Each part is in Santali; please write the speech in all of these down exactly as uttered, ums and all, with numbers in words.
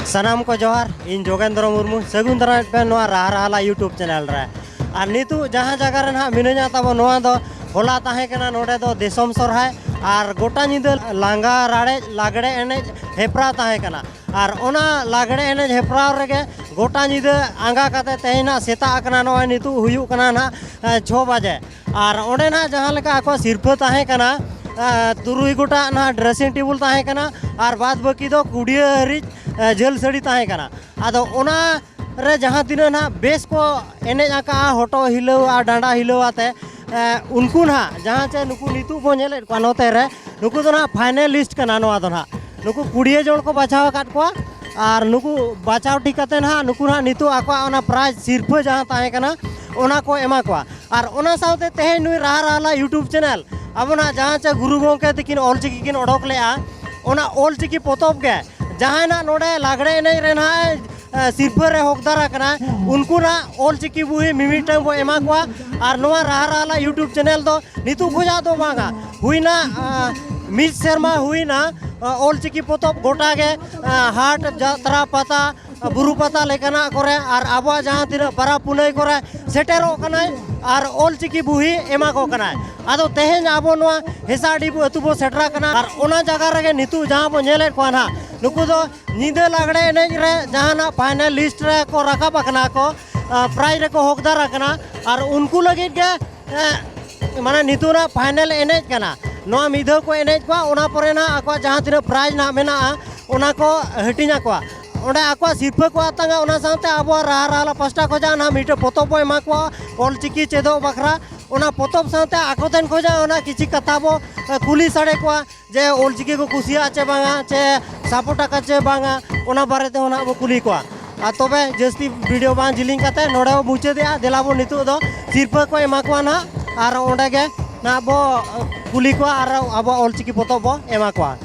ᱥᱟᱱᱟᱢ ᱠᱚ ᱡᱚᱦᱟᱨ, ᱤᱧ ᱡᱳᱜᱮᱱᱫᱨᱚ ᱢᱩᱨᱢᱩ᱾ ᱥᱟᱹᱜᱩᱱ ᱫᱟᱨᱟᱢ ᱯᱮ ᱱᱚᱣᱟ ᱨᱟᱦᱟ ᱨᱟᱦᱟᱞᱟ YouTube ᱪᱮᱱᱮᱞ ᱨᱮ᱾ ᱟᱨ ᱱᱤᱛᱚᱜ ᱡᱟᱦᱟᱸ ᱡᱟᱭᱜᱟ ᱨᱮ ᱱᱟᱦᱟᱜ ᱢᱤᱱᱟᱹᱧᱟ ᱛᱟᱵᱚ, ᱱᱚᱣᱟ ᱫᱚ ᱦᱚᱞᱟ ᱛᱟᱦᱮᱸ ᱠᱟᱱᱟ ᱱᱚᱰᱮ ᱫᱚ ᱫᱤᱥᱚᱢ ᱥᱚᱨᱦᱟᱭ, ᱟᱨ ᱜᱚᱴᱟ ᱧᱤᱫᱟᱹ ᱞᱟᱸᱜᱟ ᱨᱟᱲᱮᱡ ᱞᱟᱜᱽᱲᱮ ᱮᱱᱮᱡ ᱦᱮᱯᱨᱟᱣ ᱛᱟᱦᱮᱸ ᱠᱟᱱᱟ᱾ ᱟᱨ ᱚᱱᱟ ᱞᱟᱜᱽᱲᱮ ᱮᱱᱮᱡ ᱦᱮᱯᱨᱟᱣ ᱨᱮᱜᱮ ᱜᱚᱴᱟ ᱧᱤᱫᱟᱹ ᱟᱸᱜᱟ ᱠᱟᱛᱮ ᱛᱮᱦᱮᱧ ᱱᱟᱜ ᱥᱮᱛᱟᱜ ᱟᱠᱟᱱᱟ, ᱱᱚᱜᱼᱚᱭ ᱱᱤᱛᱚᱜ ᱦᱩᱭᱩᱜ ᱠᱟᱱᱟ ᱱᱟᱦᱟᱜ, ᱮ, ᱪᱷᱚ ᱵᱟᱡᱮ᱾ ᱟᱨ ᱚᱸᱰᱮ ᱱᱟᱦᱟᱜ ᱡᱟᱦᱟᱸ ᱞᱮᱠᱟ ᱟᱠᱚᱣᱟᱜ ᱥᱤᱨᱯᱷᱟᱹ ᱛᱟᱦᱮᱸ ᱠᱟᱱᱟ, ᱮ, ᱛᱩᱨᱩᱭ ᱜᱚᱴᱟᱜ ᱱᱟᱦᱟᱜ dressing table ᱛᱟᱦᱮᱸ ᱠᱟᱱᱟ, ᱟᱨ ᱵᱟᱫ ᱵᱟᱹᱠᱤ ᱫᱚ ᱠᱩᱰᱤᱭᱟᱹ ᱦᱟᱹᱨᱤᱡ, ᱮ, ᱡᱷᱟᱹᱞ ᱥᱟᱹᱲᱤ ᱛᱟᱦᱮᱸ ᱠᱟᱱᱟ᱾ ᱟᱫᱚ ᱚᱱᱟ ᱨᱮ ᱡᱟᱦᱟᱸ ᱛᱤᱱᱟᱹᱜ ᱱᱟᱦᱟᱜ ᱵᱮᱥ ᱠᱚ ᱮᱱᱮᱡ ᱟᱠᱟᱜᱼᱟ, ᱦᱚᱴᱚᱜ ᱦᱤᱞᱟᱹᱣ ᱟᱨ ᱰᱟᱸᱰᱟ ᱦᱤᱞᱟᱹᱣ ᱟᱛᱮ, ᱮ, ᱩᱱᱠᱩ ᱱᱟᱦᱟᱜ ᱡᱟᱦᱟᱸ ᱪᱮ ᱱᱩᱠᱩ ᱱᱤᱛᱚᱜ ᱵᱚᱱ ᱧᱮᱞᱮᱫ ᱠᱚᱣᱟ ᱱᱚᱛᱮ ᱨᱮ, ᱱᱩᱠᱩ ᱫᱚ ᱱᱟᱦᱟᱜ finalist ᱠᱟᱱᱟ ᱱᱚᱣᱟ ᱫᱚ ᱱᱟᱦᱟᱜ᱾ ᱱᱩᱠᱩ ᱠᱩᱲᱤᱭᱟᱹ ᱡᱚᱱ ᱠᱚ ᱵᱟᱪᱷᱟᱣ ᱟᱠᱟᱫ ᱠᱚᱣᱟ, ᱟᱨ ᱱᱩᱠᱩ ᱵᱟᱪᱷᱟᱣ ᱴᱷᱤᱠ ᱠᱟᱛᱮ ᱱᱟᱦᱟᱜ ᱱᱩᱠᱩ ᱱᱟᱦᱟᱜ ᱱᱤᱛᱚᱜ ᱟᱠᱚᱣᱟᱜ ᱚᱱᱟ prize ᱥᱤᱨᱯᱷᱟᱹ ᱡᱟᱦᱟᱸ ᱛᱟᱦᱮᱸ ᱠᱟᱱᱟ, ᱚᱱᱟ ᱠᱚ ᱮᱢᱟ ᱠᱚᱣᱟ᱾ ᱟᱨ ᱚᱱᱟ ᱥᱟᱶᱛᱮ ᱛᱮᱦᱮᱧ ᱱᱩᱭ ᱨᱟᱦᱟ ᱨᱟᱦᱟᱞᱟ YouTube ᱪᱮᱱᱮᱞ ᱟᱵᱚᱱᱟᱜ ᱡᱟᱦᱟᱸ ᱪᱮ ᱜᱩᱨᱩ ᱜᱚᱢᱠᱮ ᱛᱟᱹᱠᱤᱱ ᱚᱞᱪᱤᱠᱤ ᱠᱤᱱ ᱚᱰᱚᱠ ᱞᱮᱜᱼᱟ, ᱚᱱᱟ ᱚᱞᱪᱤᱠᱤ ᱯᱚᱛᱚᱵ ᱜᱮ ᱡᱟᱦᱟᱸᱭ ᱱᱟᱜ ᱱᱚᱰᱮ ᱞᱟᱜᱽᱲᱮ ᱮᱱᱮᱡ ᱨᱮ ᱱᱟᱦᱟᱜ, ᱮ, ᱥᱤᱨᱯᱷᱟᱹ ᱨᱮ ᱦᱚᱠᱫᱟᱨ ᱟᱠᱟᱱᱟᱭ, ᱩᱱᱠᱩ ᱱᱟᱜ ᱚᱞᱪᱤᱠᱤ ᱵᱩᱦᱤ ᱢᱤᱢᱤᱫᱴᱟᱝ ᱵᱚ ᱮᱢᱟ ᱠᱚᱣᱟ᱾ ᱟᱨ ᱱᱚᱣᱟ ᱨᱟᱦᱟ ᱨᱟᱦᱟᱞᱟ YouTube ᱪᱮᱱᱮᱞ ᱫᱚ ᱱᱤᱛᱚᱜ ᱠᱷᱚᱱᱟᱜ ᱫᱚ ᱵᱟᱝᱟ, ᱦᱩᱭᱱᱟ, ᱟ, ᱢᱤᱫ ᱥᱮᱨᱢᱟ ᱦᱩᱭᱱᱟ, ᱟ, ᱚᱞᱪᱤᱠᱤ ᱯᱚᱛᱚᱵ ᱜᱚᱴᱟ ᱜᱮ, ᱟ, ᱦᱟᱴ, ᱡᱟᱛᱨᱟ, ᱯᱟᱛᱟ, ᱵᱩᱨᱩ ᱯᱟᱛᱟ ᱞᱮᱠᱟᱱᱟᱜ ᱠᱚᱨᱮ ᱟᱨ ᱟᱵᱚᱣᱟᱜ ᱡᱟᱦᱟᱸ ᱛᱤᱱᱟᱹᱜ ᱯᱟᱨᱟᱵᱽ ᱯᱩᱱᱟᱹᱭ ᱠᱚᱨᱮ ᱥᱮᱴᱮᱨᱚᱜ ᱠᱟᱱᱟᱭ ᱟᱨ ᱚᱞᱪᱤᱠᱤ ᱵᱩᱦᱤ ᱮᱢᱟ ᱠᱚ ᱠᱟᱱᱟᱭ᱾ ᱟᱫᱚ ᱛᱮᱦᱮᱧ ᱟᱵᱚ ᱱᱚᱣᱟ ᱦᱮᱥᱟᱰᱤ ᱟᱹᱛᱩ ᱵᱚ ᱥᱮᱴᱮᱨ ᱟᱠᱟᱱᱟ ᱟᱨ ᱚᱱᱟ ᱡᱟᱭᱜᱟ ᱨᱮᱜᱮ ᱱᱤᱛᱚᱜ ᱡᱟᱦᱟᱸ ᱵᱚ ᱧᱮᱞᱮᱫ ᱠᱚᱣᱟ ᱱᱟᱦᱟᱜ, ᱱᱩᱠᱩ ᱫᱚ ᱧᱤᱫᱟᱹ ᱞᱟᱜᱽᱲᱮ ᱮᱱᱮᱡ ᱨᱮ ᱡᱟᱦᱟᱱᱟᱜ finalist ᱨᱮ ᱠᱚ ᱨᱟᱠᱟᱵ ᱟᱠᱟᱱᱟ ᱠᱚ, ᱟ, prize ᱨᱮᱠᱚ ᱦᱚᱠᱫᱟᱨ ᱟᱠᱟᱱᱟ᱾ ᱟᱨ ᱩᱱᱠᱩ ᱞᱟᱹᱜᱤᱫ ᱜᱮ, ᱮ, ᱢᱟᱱᱮ ᱱᱤᱛᱚᱜ ᱱᱟᱜ final ᱮᱱᱮᱡ ᱠᱟᱱᱟ᱾ ᱱᱚᱣᱟ ᱢᱤᱫ ᱫᱷᱟᱣ ᱠᱚ ᱮᱱᱮᱡ ᱠᱚᱣᱟ, ᱚᱱᱟ ᱯᱚᱨᱮ ᱱᱟᱜ ᱟᱠᱚᱣᱟᱜ ᱡᱟᱦᱟᱸ ᱛᱤᱱᱟᱹᱜ prize ᱱᱟᱜ ᱢᱮᱱᱟᱜᱼᱟ, ᱚᱱᱟ ᱠᱚ ᱦᱟᱹᱴᱤᱧ ᱟᱠᱚᱣᱟ᱾ ᱚᱸᱰᱮ ᱟᱠᱚᱣᱟᱜ ᱥᱤᱨᱯᱷᱟᱹ ᱠᱚ ᱟᱛᱟᱝᱟ, ᱚᱱᱟ ᱥᱟᱶᱛᱮ ᱟᱵᱚᱣᱟᱜ ᱨᱟᱦᱟ ᱨᱟᱦᱟᱞᱟ ᱯᱟᱥᱴᱟ ᱠᱷᱚᱱᱟᱜ ᱱᱟᱜ ᱢᱤᱫᱴᱮᱱ ᱯᱚᱛᱚᱵ ᱵᱚ ᱮᱢᱟ ᱠᱚᱣᱟ ᱚᱞᱪᱤᱠᱤ ᱪᱮᱫᱚᱜ ᱵᱟᱠᱷᱨᱟ᱾ ᱚᱱᱟ ᱯᱚᱛᱚᱵ ᱥᱟᱶᱛᱮ ᱟᱠᱚ ᱴᱷᱮᱱ ᱠᱷᱚᱱᱟᱜ ᱚᱱᱟ ᱠᱤᱪᱷᱤ ᱠᱟᱛᱷᱟ ᱵᱚ, ᱮ, ᱠᱩᱞᱤ ᱥᱟᱰᱮ ᱠᱚᱣᱟ ᱡᱮ ᱚᱞᱪᱤᱠᱤ ᱠᱚ ᱠᱩᱥᱤᱭᱟᱜᱼᱟ ᱪᱮ ᱵᱟᱝᱟ, ᱪᱮ support ᱟᱠᱟ ᱪᱮ ᱵᱟᱝᱟ, ᱚᱱᱟ ᱵᱟᱨᱮ ᱛᱮᱦᱚᱸ ᱱᱟᱜ ᱵᱚ ᱠᱩᱞᱤ ᱠᱚᱣᱟ᱾ ᱟᱨ ᱛᱚᱵᱮ ᱡᱟᱹᱥᱛᱤ video ᱵᱟᱝ ᱡᱤᱞᱤᱧ ᱠᱟᱛᱮ ᱱᱚᱰᱮ ᱵᱚ ᱢᱩᱪᱟᱹᱫᱮᱜᱼᱟ᱾ ᱫᱮᱞᱟ ᱵᱚ ᱱᱤᱛᱚᱜ ᱫᱚ ᱥᱤᱨᱯᱷᱟᱹ ᱠᱚ ᱮᱢᱟ ᱠᱚᱣᱟ ᱱᱟᱜ, ᱟᱨ ᱚᱸᱰᱮ ᱜᱮ ᱱᱟᱜ ᱵᱚ, ᱮ, ᱠᱩᱞᱤ ᱠᱚᱣᱟ ᱟᱨ ᱟᱵᱚᱣᱟᱜ ᱚᱞᱪᱤᱠᱤ ᱯᱚᱛᱚᱵ ᱵᱚ ᱮᱢᱟ ᱠᱚᱣᱟ᱾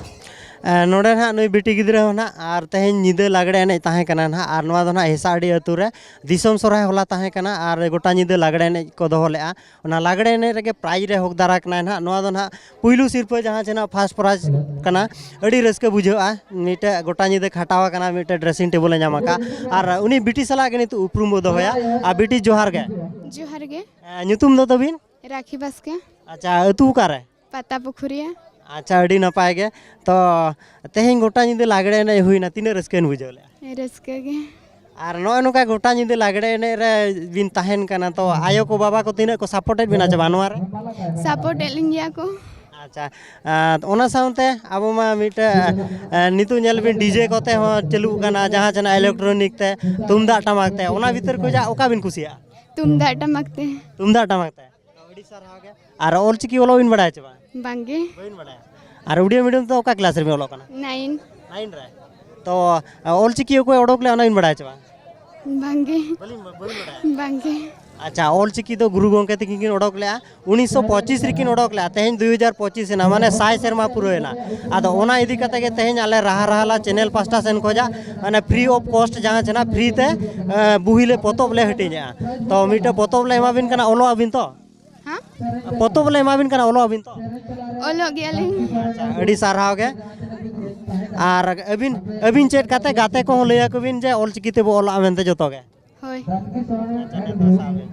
ᱮ, ᱱᱚᱰᱮ ᱱᱟᱦᱟᱜ ᱱᱩᱭ ᱵᱤᱴᱤ ᱜᱤᱫᱽᱨᱟᱹ ᱦᱚᱸ ᱱᱟᱦᱟᱜ, ᱟᱨ ᱛᱮᱦᱮᱧ ᱧᱤᱫᱟᱹ ᱞᱟᱜᱽᱲᱮ ᱮᱱᱮᱡ ᱛᱟᱦᱮᱸ ᱠᱟᱱᱟ ᱱᱟᱦᱟᱜ, ᱟᱨ ᱱᱚᱣᱟ ᱫᱚ ᱱᱟᱦᱟᱜ ᱦᱮᱥᱟᱜᱰᱤ ᱟᱹᱛᱩ ᱨᱮ ᱫᱤᱥᱚᱢ ᱥᱚᱨᱦᱟᱭ ᱦᱚᱞᱟ ᱛᱟᱦᱮᱸ ᱠᱟᱱᱟ, ᱟᱨ ᱜᱚᱴᱟ ᱧᱤᱫᱟᱹ ᱞᱟᱜᱽᱲᱮ ᱮᱱᱮᱡ ᱠᱚ ᱫᱚᱦᱚ ᱞᱮᱫᱼᱟ᱾ ᱚᱱᱟ ᱞᱟᱜᱽᱲᱮ ᱮᱱᱮᱡ ᱨᱮᱜᱮ ᱯᱨᱟᱭᱤᱡᱽ ᱨᱮ ᱦᱚᱠᱫᱟᱨ ᱟᱠᱟᱱᱟᱭ ᱱᱟᱦᱟᱜ᱾ ᱱᱚᱣᱟ ᱫᱚ ᱱᱟᱦᱟᱜ ᱯᱩᱭᱞᱩ ᱥᱤᱨᱯᱟᱹ ᱡᱟᱦᱟᱸ ᱪᱮ ᱱᱟᱦᱟᱜ ᱯᱷᱟᱥᱴ ᱯᱨᱟᱭᱤᱡᱽ ᱠᱟᱱᱟ᱾ ᱟᱹᱰᱤ ᱨᱟᱹᱥᱠᱟᱹ ᱵᱩᱡᱷᱟᱹᱜᱼᱟ, ᱢᱤᱫᱴᱮᱡ ᱜᱚᱴᱟ ᱧᱤᱫᱟᱹ ᱠᱷᱟᱴᱟᱣ ᱟᱠᱟᱱᱟ, ᱢᱤᱫᱴᱮᱡ ᱰᱨᱮᱥᱤᱝ ᱴᱮᱵᱚᱞ ᱮ ᱧᱟᱢ ᱟᱠᱟᱫᱼᱟ᱾ ᱟᱨ ᱩᱱᱤ ᱵᱤᱴᱤ ᱥᱟᱞᱟᱜ ᱜᱮ ᱱᱤᱛᱚᱜ ᱩᱯᱨᱩᱢ ᱵᱚ ᱫᱚᱦᱚᱭᱟ᱾ ᱟᱨ ᱵᱤᱴᱤ, ᱡᱚᱦᱟᱨ ᱜᱮ᱾ ᱡᱚᱦᱟᱨ ᱜᱮ᱾ ᱮ, ᱧᱩᱛᱩᱢ ᱫᱚ ᱛᱟᱹᱵᱤᱱ? ᱨᱟᱠᱷᱤ ᱵᱟᱥᱠᱮ᱾ ᱟᱪᱪᱷᱟ, ᱟᱹᱛᱩ ᱚᱠᱟᱨᱮ? ᱯᱟᱛᱟ ᱯᱩᱠᱷᱩᱨᱤᱭᱟ᱾ ᱟᱪᱪᱷᱟ, ᱟᱹᱰᱤ ᱱᱟᱯᱟᱭ ᱜᱮ᱾ ᱛᱚ, ᱛᱮᱦᱮᱧ ᱜᱚᱴᱟ ᱧᱤᱫᱟᱹ ᱞᱟᱜᱽᱲᱮ ᱮᱱᱮᱡ ᱦᱩᱭᱱᱟ, ᱛᱤᱱᱟᱹᱜ ᱨᱟᱹᱥᱠᱟᱹ ᱵᱤᱱ ᱵᱩᱡᱷᱟᱹᱣ ᱞᱮᱫᱼᱟ? ᱨᱟᱹᱥᱠᱟᱹ ᱜᱮ᱾ ᱟᱨ ᱱᱚᱜᱼᱚᱭ ᱱᱚᱝᱠᱟ ᱜᱚᱴᱟ ᱧᱤᱫᱟᱹ ᱞᱟᱜᱽᱲᱮ ᱮᱱᱮᱡ ᱨᱮ ᱵᱤᱱ ᱛᱟᱦᱮᱱ ᱠᱟᱱᱟ, ᱛᱚ ᱟᱭᱳ ᱠᱚ ᱵᱟᱵᱟ ᱠᱚ ᱛᱤᱱᱟᱹᱜ ᱠᱚ ᱥᱟᱯᱳᱨᱴᱮᱫ ᱵᱤᱱᱟ ᱪᱮ ᱵᱟᱝ ᱱᱚᱣᱟ ᱨᱮ? ᱥᱟᱯᱳᱨᱴᱮᱫ ᱞᱤᱧ ᱜᱮᱭᱟ ᱠᱚ᱾ ᱟᱪᱪᱷᱟ, ᱟᱨ ᱚᱱᱟ ᱥᱟᱶᱛᱮ ᱟᱵᱚ ᱢᱟ ᱢᱤᱫᱴᱮᱡ, ᱮ, ᱱᱤᱛᱚᱜ ᱧᱮᱞ ᱵᱤᱱ ᱰᱤᱡᱮ ᱠᱚᱛᱮ ᱦᱚᱸ ᱪᱟᱹᱞᱩᱜ ᱠᱟᱱᱟ, ᱡᱟᱦᱟᱸ ᱪᱮ ᱱᱟᱜ ᱤᱞᱮᱠᱴᱨᱚᱱᱤᱠ ᱛᱮ, ᱛᱩᱢᱫᱟᱜ ᱴᱟᱢᱟᱠ ᱛᱮ, ᱚᱱᱟ ᱵᱷᱤᱛᱤᱨ ᱠᱷᱚᱱᱟᱜ ᱚᱠᱟ ᱵᱤᱱ ᱠᱩᱥᱤᱭᱟᱜᱼᱟ? ᱛᱩᱢᱫᱟᱜ ᱴᱟᱢᱟᱠ ᱛᱮ᱾ ᱛᱩᱢᱫᱟᱜ ᱴᱟᱢᱟᱠ ᱛᱮ? ᱟᱹᱰᱤ ᱥᱟᱨᱦᱟᱣ ᱜᱮ᱾ ᱟᱨ ᱚᱞᱪᱤᱠᱤ ᱚᱞᱚᱜ ᱵᱤᱱ ᱵᱟᱲᱟᱭᱟ ᱪᱮ ᱵᱟᱝ? ᱵᱟᱝᱜᱮ᱾ ᱵᱟᱹᱵᱤᱱ ᱵᱟᱲᱟᱭᱟ? ᱟᱨ ᱩᱰᱤᱭᱟ ᱢᱤᱰᱤᱭᱟᱢ ᱛᱮ ᱚᱠᱟ ᱠᱞᱟᱥ ᱨᱮᱵᱤᱱ ᱚᱞᱚᱜ ᱠᱟᱱᱟ? ᱱᱟᱭᱤᱱ᱾ ᱱᱟᱭᱤᱱ ᱨᱮ? ᱛᱚ, ᱚᱞᱪᱤᱠᱤ ᱚᱠᱚᱭ ᱚᱰᱚᱠ ᱞᱮᱫᱼᱟ, ᱚᱱᱟ ᱵᱤᱱ ᱵᱟᱲᱟᱭᱟ ᱪᱮ ᱵᱟᱝ? ᱵᱟᱝᱜᱮ᱾ ᱵᱟᱹᱞᱤᱧ, ᱵᱟᱹᱵᱤᱱ ᱵᱟᱲᱟᱭᱟ? ᱵᱟᱝᱜᱮ᱾ ᱟᱪᱪᱷᱟ, ᱚᱞᱪᱤᱠᱤ ᱫᱚ ᱜᱩᱨᱩ ᱜᱚᱢᱠᱮ ᱛᱟᱹᱠᱤᱱ ᱠᱤᱱ ᱚᱰᱚᱠ ᱞᱮᱫᱼᱟ, ᱩᱱᱤᱥᱥᱚ ᱯᱚᱸᱪᱤᱥ ᱨᱮᱠᱤᱱ ᱚᱰᱚᱠ ᱞᱮᱫᱼᱟ᱾ ᱛᱮᱦᱮᱧ ᱫᱩᱭ ᱦᱟᱡᱟᱨ ᱯᱚᱸᱪᱤᱥ ᱮᱱᱟ, ᱢᱟᱱᱮ ᱥᱟᱭ ᱥᱮᱨᱢᱟ ᱯᱩᱨᱟᱹᱣ ᱮᱱᱟ᱾ ᱟᱫᱚ ᱚᱱᱟ ᱤᱫᱤ ᱠᱟᱛᱮ ᱜᱮ ᱛᱮᱦᱮᱧ ᱟᱞᱮ ᱨᱟᱦᱟ ᱨᱟᱦᱟᱞᱟ ᱪᱮᱱᱮᱞ ᱯᱟᱥᱴᱟ ᱥᱮᱱ ᱠᱷᱚᱱᱟᱜ, ᱢᱟᱱᱮ, ᱯᱷᱨᱤ ᱚᱯᱷ ᱠᱚᱥᱴ ᱡᱟᱦᱟᱸ ᱪᱮ ᱱᱟᱜ ᱯᱷᱨᱤ ᱛᱮ, ᱮ, ᱵᱩᱦᱤ ᱞᱮ, ᱯᱚᱛᱚᱵ ᱞᱮ ᱦᱟᱹᱴᱤᱧᱮᱜᱼᱟ᱾ ᱛᱚ ᱢᱤᱫᱴᱮᱡ ᱯᱚᱛᱚᱵ ᱞᱮ ᱮᱢᱟ ᱵᱤᱱ ᱠᱟᱱᱟ, ᱚᱞᱚᱜ ᱟᱵᱤᱱ ᱛᱚ? ᱦᱮᱸ? ᱯᱚᱛᱚᱵ ᱞᱮ ᱮᱢᱟ ᱵᱤᱱ ᱠᱟᱱᱟ, ᱚᱞᱚᱜ ᱟᱵᱤᱱ ᱛᱚ? ᱚᱞᱚᱜ ᱜᱮᱭᱟᱞᱤᱧ᱾ ᱟᱪᱪᱷᱟ, ᱟᱹᱰᱤ ᱥᱟᱨᱦᱟᱣ ᱜᱮ᱾ ᱟᱨ ᱟᱹᱵᱤᱱ, ᱟᱹᱵᱤᱱ ᱪᱮᱫ ᱠᱟᱛᱮ ᱜᱟᱛᱮ ᱠᱚᱦᱚᱸ ᱞᱟᱹᱭ ᱟᱠᱚ ᱵᱤᱱ ᱡᱮ ᱚᱞᱪᱤᱠᱤ ᱛᱮᱵᱚ ᱚᱞᱚᱜᱼᱟ ᱢᱮᱱᱛᱮ ᱡᱚᱛᱚ ᱜᱮ᱾ ᱦᱳᱭ᱾ ᱟᱪᱪᱷᱟ, ᱱᱮᱛᱟᱨ ᱥᱟᱶ ᱜᱮ᱾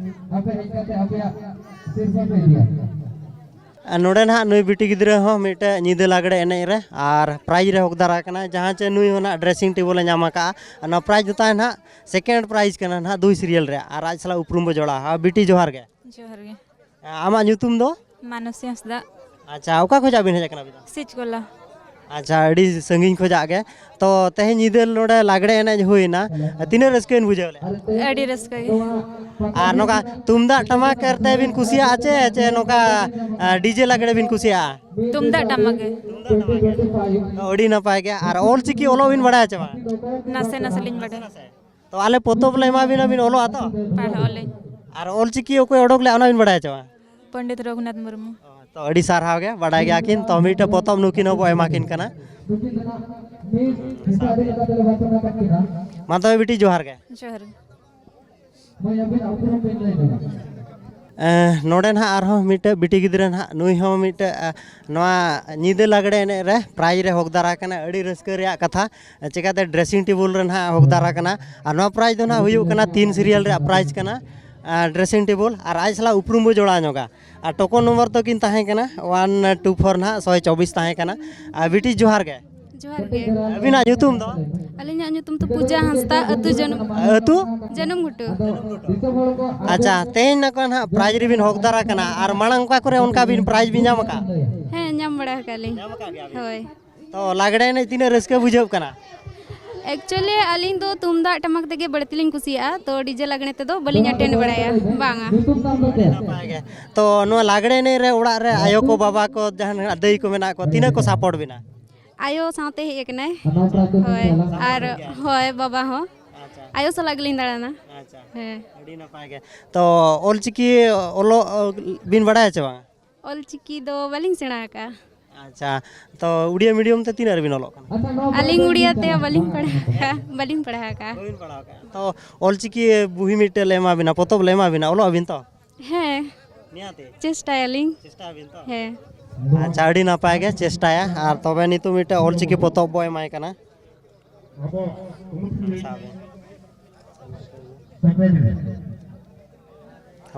ᱟᱨ ᱱᱚᱰᱮ ᱱᱟᱦᱟᱜ ᱱᱩᱭ ᱵᱤᱴᱤ ᱜᱤᱫᱽᱨᱟᱹ ᱦᱚᱸ ᱢᱤᱫᱴᱮᱡ ᱧᱤᱫᱟᱹ ᱞᱟᱜᱽᱲᱮ ᱮᱱᱮᱡ ᱨᱮ ᱟᱨ ᱯᱨᱟᱭᱤᱡᱽ ᱨᱮ ᱦᱚᱠᱫᱟᱨ ᱟᱠᱟᱱᱟᱭ, ᱡᱟᱦᱟᱸ ᱪᱮ ᱱᱩᱭ ᱦᱚᱸ ᱱᱟᱦᱟᱜ ᱰᱨᱮᱥᱤᱝ ᱴᱮᱵᱚᱞ ᱮ ᱧᱟᱢ ᱟᱠᱟᱫᱼᱟ᱾ ᱟᱨ ᱱᱚᱣᱟ ᱯᱨᱟᱭᱤᱡᱽ ᱫᱚ ᱛᱟᱦᱮᱸ ᱱᱟᱦᱟᱜ ᱥᱮᱠᱮᱱᱰ ᱯᱨᱟᱭᱤᱡᱽ ᱠᱟᱱᱟ ᱱᱟᱦᱟᱜ ᱫᱩᱭ ᱥᱤᱨᱤᱭᱟᱞ ᱨᱮ, ᱟᱨ ᱟᱡ ᱥᱟᱞᱟᱜ ᱩᱯᱨᱩᱢ ᱵᱚ ᱡᱚᱲᱟᱣᱟ᱾ ᱵᱤᱴᱤ, ᱡᱚᱦᱟᱨ ᱜᱮ᱾ ᱡᱚᱦᱟᱨ ᱜᱮ᱾ ᱟᱢᱟᱜ ᱧᱩᱛᱩᱢ ᱫᱚ? ᱢᱟᱱᱚᱥᱤ ᱦᱟᱸᱥᱫᱟ᱾ ᱟᱪᱪᱷᱟ, ᱚᱠᱟ ᱠᱷᱚᱱᱟᱜ ᱵᱤᱱ ᱦᱮᱡ ᱟᱠᱟᱱᱟ ᱟᱹᱵᱤᱱ ᱫᱚ? ᱥᱤᱪᱠᱚᱞᱟ᱾ ᱟᱪᱪᱷᱟ, ᱟᱹᱰᱤ ᱥᱟᱺᱜᱤᱧ ᱠᱷᱚᱱᱟᱜ ᱜᱮ᱾ ᱛᱚ, ᱛᱮᱦᱮᱧ ᱧᱤᱫᱟᱹ ᱱᱚᱰᱮ ᱞᱟᱜᱽᱲᱮ ᱮᱱᱮᱡ ᱦᱩᱭᱱᱟ, ᱛᱤᱱᱟᱹᱜ ᱨᱟᱹᱥᱠᱟᱹ ᱵᱤᱱ ᱵᱩᱡᱷᱟᱹᱣ ᱞᱮᱫᱼᱟ? ᱟᱹᱰᱤ ᱨᱟᱹᱥᱠᱟᱹ ᱜᱮ᱾ ᱟᱨ ᱱᱚᱝᱠᱟ ᱛᱩᱢᱫᱟᱜ ᱴᱟᱢᱟᱠ ᱛᱮ ᱵᱤᱱ ᱠᱩᱥᱤᱭᱟᱜᱼᱟ ᱪᱮ, ᱪᱮ ᱱᱚᱝᱠᱟ, ᱟ, ᱰᱤᱡᱮ ᱞᱟᱜᱽᱲᱮ ᱵᱤᱱ ᱠᱩᱥᱤᱭᱟᱜᱼᱟ? ᱛᱩᱢᱫᱟᱜ ᱴᱟᱢᱟᱠ ᱜᱮ᱾ ᱛᱩᱢᱫᱟᱜ ᱴᱟᱢᱟᱠ ᱜᱮ᱾ ᱛᱚ, ᱟᱹᱰᱤ ᱱᱟᱯᱟᱭ ᱜᱮ᱾ ᱟᱨ ᱚᱞ ᱪᱤᱠᱤ ᱚᱞᱚᱜ ᱵᱤᱱ ᱵᱟᱲᱟᱭᱟ ᱪᱮ ᱵᱟᱝ? ᱱᱟᱥᱮ ᱱᱟᱥᱮ ᱞᱤᱧ ᱵᱟᱰᱟᱭᱟ᱾ ᱛᱚ, ᱟᱞᱮ ᱯᱚᱛᱚᱵ ᱞᱮ ᱮᱢᱟ ᱵᱤᱱᱟ, ᱵᱤᱱ ᱚᱞᱚᱜᱼᱟ ᱛᱚ? ᱯᱟᱲᱦᱟᱜ ᱟᱹᱞᱤᱧ᱾ ᱟᱨ ᱚᱞ ᱪᱤᱠᱤ ᱚᱠᱚᱭ ᱚᱰᱚᱠ ᱞᱮᱫᱼᱟ, ᱚᱱᱟ ᱵᱤᱱ ᱵᱟᱲᱟᱭᱟ ᱪᱮ ᱵᱟᱝ? ᱯᱚᱱᱰᱤᱛ ᱨᱚᱜᱷᱩᱱᱟᱛᱷ ᱢᱩᱨᱢᱩ᱾ ᱚ, ᱛᱚ, ᱟᱹᱰᱤ ᱥᱟᱨᱦᱟᱣ ᱜᱮ, ᱵᱟᱰᱟᱭ ᱜᱮᱭᱟ ᱠᱤᱱ᱾ ᱛᱚ ᱢᱤᱫᱴᱮᱡ ᱯᱚᱛᱚᱵ ᱱᱩᱠᱤᱱ ᱦᱚᱸᱵᱚ ᱮᱢᱟ ᱠᱤᱱ ᱠᱟᱱᱟ᱾ ᱢᱟ ᱛᱚᱵᱮ ᱵᱤᱴᱤ ᱡᱚᱦᱟᱨ ᱜᱮ᱾ ᱡᱚᱦᱟᱨ ᱜᱮ᱾ ᱮᱸ, ᱱᱚᱰᱮ ᱱᱟᱦᱟᱜ ᱟᱨᱦᱚᱸ ᱢᱤᱫᱴᱮᱡ ᱵᱤᱴᱤ ᱜᱤᱫᱽᱨᱟᱹ ᱱᱟᱦᱟᱜ, ᱱᱩᱭ ᱦᱚᱸ ᱢᱤᱫᱴᱮᱡ, ᱮᱸ, ᱱᱚᱣᱟ ᱧᱤᱫᱟᱹ ᱞᱟᱜᱽᱲᱮ ᱮᱱᱮᱡ ᱨᱮ ᱯᱨᱟᱭᱤᱡᱽ ᱨᱮ ᱦᱚᱠᱫᱟᱨ ᱟᱠᱟᱱᱟ᱾ ᱟᱹᱰᱤ ᱨᱟᱹᱥᱠᱟᱹ ᱨᱮᱭᱟᱜ ᱠᱟᱛᱷᱟ, ᱪᱮᱠᱟᱛᱮ ᱰᱨᱮᱥᱤᱝ ᱴᱮᱵᱩᱞ ᱨᱮ ᱱᱟᱦᱟᱜ ᱦᱚᱠᱫᱟᱨ ᱟᱠᱟᱱᱟ᱾ ᱟᱨ ᱱᱚᱣᱟ ᱯᱨᱟᱭᱤᱡᱽ ᱫᱚ ᱱᱟᱦᱟᱜ ᱦᱩᱭᱩᱜ ᱠᱟᱱᱟ ᱛᱤᱱ ᱥᱤᱨᱤᱭᱟᱞ ᱨᱮᱭᱟᱜ ᱯᱨᱟᱭᱤᱡᱽ ᱠᱟᱱᱟ, ᱟᱨ ᱰᱨᱮᱥᱤᱝ ᱴᱮᱵᱩᱞ, ᱟᱨ ᱟᱡ ᱥᱟᱞᱟᱜ ᱩᱯᱨᱩᱢ ᱵᱚ ᱡᱚᱲᱟᱣ ᱧᱚᱜᱟ᱾ ᱟᱨ ᱴᱳᱠᱚᱱ ᱱᱚᱢᱵᱚᱨ ᱫᱚ ᱠᱤᱱ ᱛᱟᱦᱮᱸ ᱠᱟᱱᱟ ᱚᱣᱟᱱ ᱴᱩ ᱯᱷᱳᱨ ᱱᱟᱦᱟᱜ ᱥᱚᱭ ᱪᱚᱵᱵᱤᱥ ᱛᱟᱦᱮᱸ ᱠᱟᱱᱟ᱾ ᱟᱨ ᱵᱤᱴᱤ ᱡᱚᱦᱟᱨ ᱜᱮ᱾ ᱡᱚᱦᱟᱨ ᱜᱮ᱾ ᱟᱹᱵᱤᱱᱟᱜ ᱧᱩᱛᱩᱢ ᱫᱚ? ᱟᱹᱞᱤᱧᱟᱜ ᱧᱩᱛᱩᱢ ᱫᱚ ᱯᱩᱡᱟ ᱦᱟᱸᱥᱫᱟ, ᱟᱹᱛᱩ ᱡᱟᱹᱱᱩᱢ, ᱟᱹᱛᱩ? ᱡᱟᱹᱱᱩᱢ ᱜᱷᱩᱴᱩ᱾ ᱟᱪᱪᱷᱟ, ᱛᱮᱦᱮᱧ ᱱᱚᱝᱠᱟ ᱱᱟᱦᱟᱜ ᱯᱨᱟᱭᱤᱡᱽ ᱨᱮᱵᱤᱱ ᱦᱚᱠᱫᱟᱨ ᱟᱠᱟᱱᱟ, ᱟᱨ ᱢᱟᱲᱟᱝ ᱚᱠᱟ ᱠᱚᱨᱮ ᱚᱱᱠᱟ ᱵᱤᱱ ᱯᱨᱟᱭᱤᱡᱽ ᱵᱤᱱ ᱧᱟᱢ ᱟᱠᱟᱫᱼᱟ? ᱦᱮᱸ, ᱧᱟᱢ ᱵᱟᱲᱟ ᱟᱠᱟᱫ ᱞᱤᱧ᱾ ᱧᱟᱢ ᱟᱠᱟᱫ ᱜᱮᱭᱟ ᱵᱤᱱ? ᱦᱳᱭ᱾ ᱛᱚ ᱞᱟᱜᱽᱲᱮ ᱮᱱᱮᱡ ᱛᱤᱱᱟᱹᱜ ᱨᱟᱹᱥᱠᱟᱹ ᱵᱩᱡᱷᱟᱹᱜ ᱠᱟᱱᱟ? ᱮᱠᱪᱩᱭᱮᱞᱤ ᱟᱹᱞᱤᱧ ᱫᱚ ᱛᱩᱢᱫᱟᱜ ᱴᱟᱢᱟᱠ ᱛᱮᱜᱮ ᱵᱟᱹᱲᱛᱤ ᱞᱤᱧ ᱠᱩᱥᱤᱭᱟᱜᱼᱟ, ᱛᱚ ᱰᱤᱡᱮ ᱞᱟᱜᱽᱲᱮ ᱛᱮᱫᱚ ᱵᱟᱹᱞᱤᱧ ᱟᱴᱮᱱᱰ ᱵᱟᱲᱟᱭᱟ, ᱵᱟᱝᱟ᱾ ᱟᱹᱰᱤ ᱱᱟᱯᱟᱭ ᱜᱮ᱾ ᱛᱚ ᱱᱚᱣᱟ ᱞᱟᱜᱽᱲᱮ ᱮᱱᱮᱡ ᱨᱮ ᱚᱲᱟᱜ ᱨᱮ ᱟᱭᱳ ᱠᱚ, ᱵᱟᱵᱟ ᱠᱚ, ᱡᱟᱦᱟᱸ ᱫᱟᱹᱭ ᱠᱚ ᱢᱮᱱᱟᱜ ᱠᱚᱣᱟ, ᱛᱤᱱᱟᱹᱜ ᱠᱚ ᱥᱟᱯᱳᱨᱴ ᱵᱤᱱᱟ? ᱟᱭᱳ ᱥᱟᱶᱛᱮ ᱦᱮᱡ ᱟᱠᱟᱱᱟᱭ᱾ ᱦᱳᱭ, ᱟᱨ ᱦᱳᱭ, ᱵᱟᱵᱟ ᱦᱚᱸ᱾ ᱟᱪᱪᱷᱟ᱾ ᱟᱭᱳ ᱥᱟᱞᱟᱜ ᱜᱮᱞᱤᱧ ᱫᱟᱬᱟᱱᱟ᱾ ᱟᱪᱪᱷᱟ᱾ ᱦᱮᱸ᱾ ᱟᱹᱰᱤ ᱱᱟᱯᱟᱭ ᱜᱮ᱾ ᱛᱚ ᱚᱞᱪᱤᱠᱤ ᱚᱞᱚᱜ ᱵᱤᱱ ᱵᱟᱲᱟᱭᱟ ᱪᱮ ᱵᱟᱝ? ᱚᱞᱪᱤᱠᱤ ᱫᱚ ᱵᱟᱹᱞᱤᱧ ᱥᱮᱬᱟ ᱟᱠᱟᱫᱼᱟ᱾ ᱟᱪᱪᱷᱟ, ᱛᱚ ᱩᱲᱤᱭᱟ ᱢᱤᱰᱤᱭᱟᱢ ᱛᱮ ᱛᱤᱱᱟᱹᱜ ᱨᱮᱵᱤᱱ ᱚᱞᱚᱜ ᱠᱟᱱᱟ? ᱟᱹᱞᱤᱧ ᱩᱲᱤᱭᱟ ᱛᱮ ᱵᱟᱹᱞᱤᱧ ᱯᱟᱲᱦᱟᱣ ᱟᱠᱟᱫᱼᱟ, ᱵᱟᱹᱞᱤᱧ ᱯᱟᱲᱦᱟᱣ ᱟᱠᱟᱫᱼᱟ᱾ ᱵᱟᱹᱵᱤᱱ ᱯᱟᱲᱦᱟᱣ ᱟᱠᱟᱫᱼᱟ? ᱛᱚ ᱚᱞᱪᱤᱠᱤ ᱵᱩᱦᱤ ᱢᱤᱫᱴᱮᱡ ᱞᱮ ᱮᱢᱟ ᱵᱤᱱᱟ, ᱯᱚᱛᱚᱵ ᱞᱮ ᱮᱢᱟ ᱵᱤᱱᱟ, ᱚᱞᱚᱜ ᱟᱵᱤᱱ ᱛᱚ? ᱦᱮᱸ᱾ ᱱᱤᱭᱟᱹᱛᱮ? ᱪᱮᱥᱴᱟᱭᱟᱞᱤᱧ᱾ ᱪᱮᱥᱴᱟᱭᱟᱵᱤᱱ ᱛᱚ? ᱦᱮᱸ᱾ ᱟᱪᱪᱷᱟ, ᱟᱹᱰᱤ ᱱᱟᱯᱟᱭ ᱜᱮ, ᱪᱮᱥᱴᱟᱭᱟ᱾ ᱟᱨ ᱛᱚᱵᱮ ᱱᱤᱛᱚᱜ ᱢᱤᱫᱴᱮᱡ ᱚᱞᱪᱤᱠᱤ ᱯᱚᱛᱚᱵ ᱵᱚ ᱮᱢᱟᱭ ᱠᱟᱱᱟ᱾ ᱥᱟᱵ ᱵᱤᱱ᱾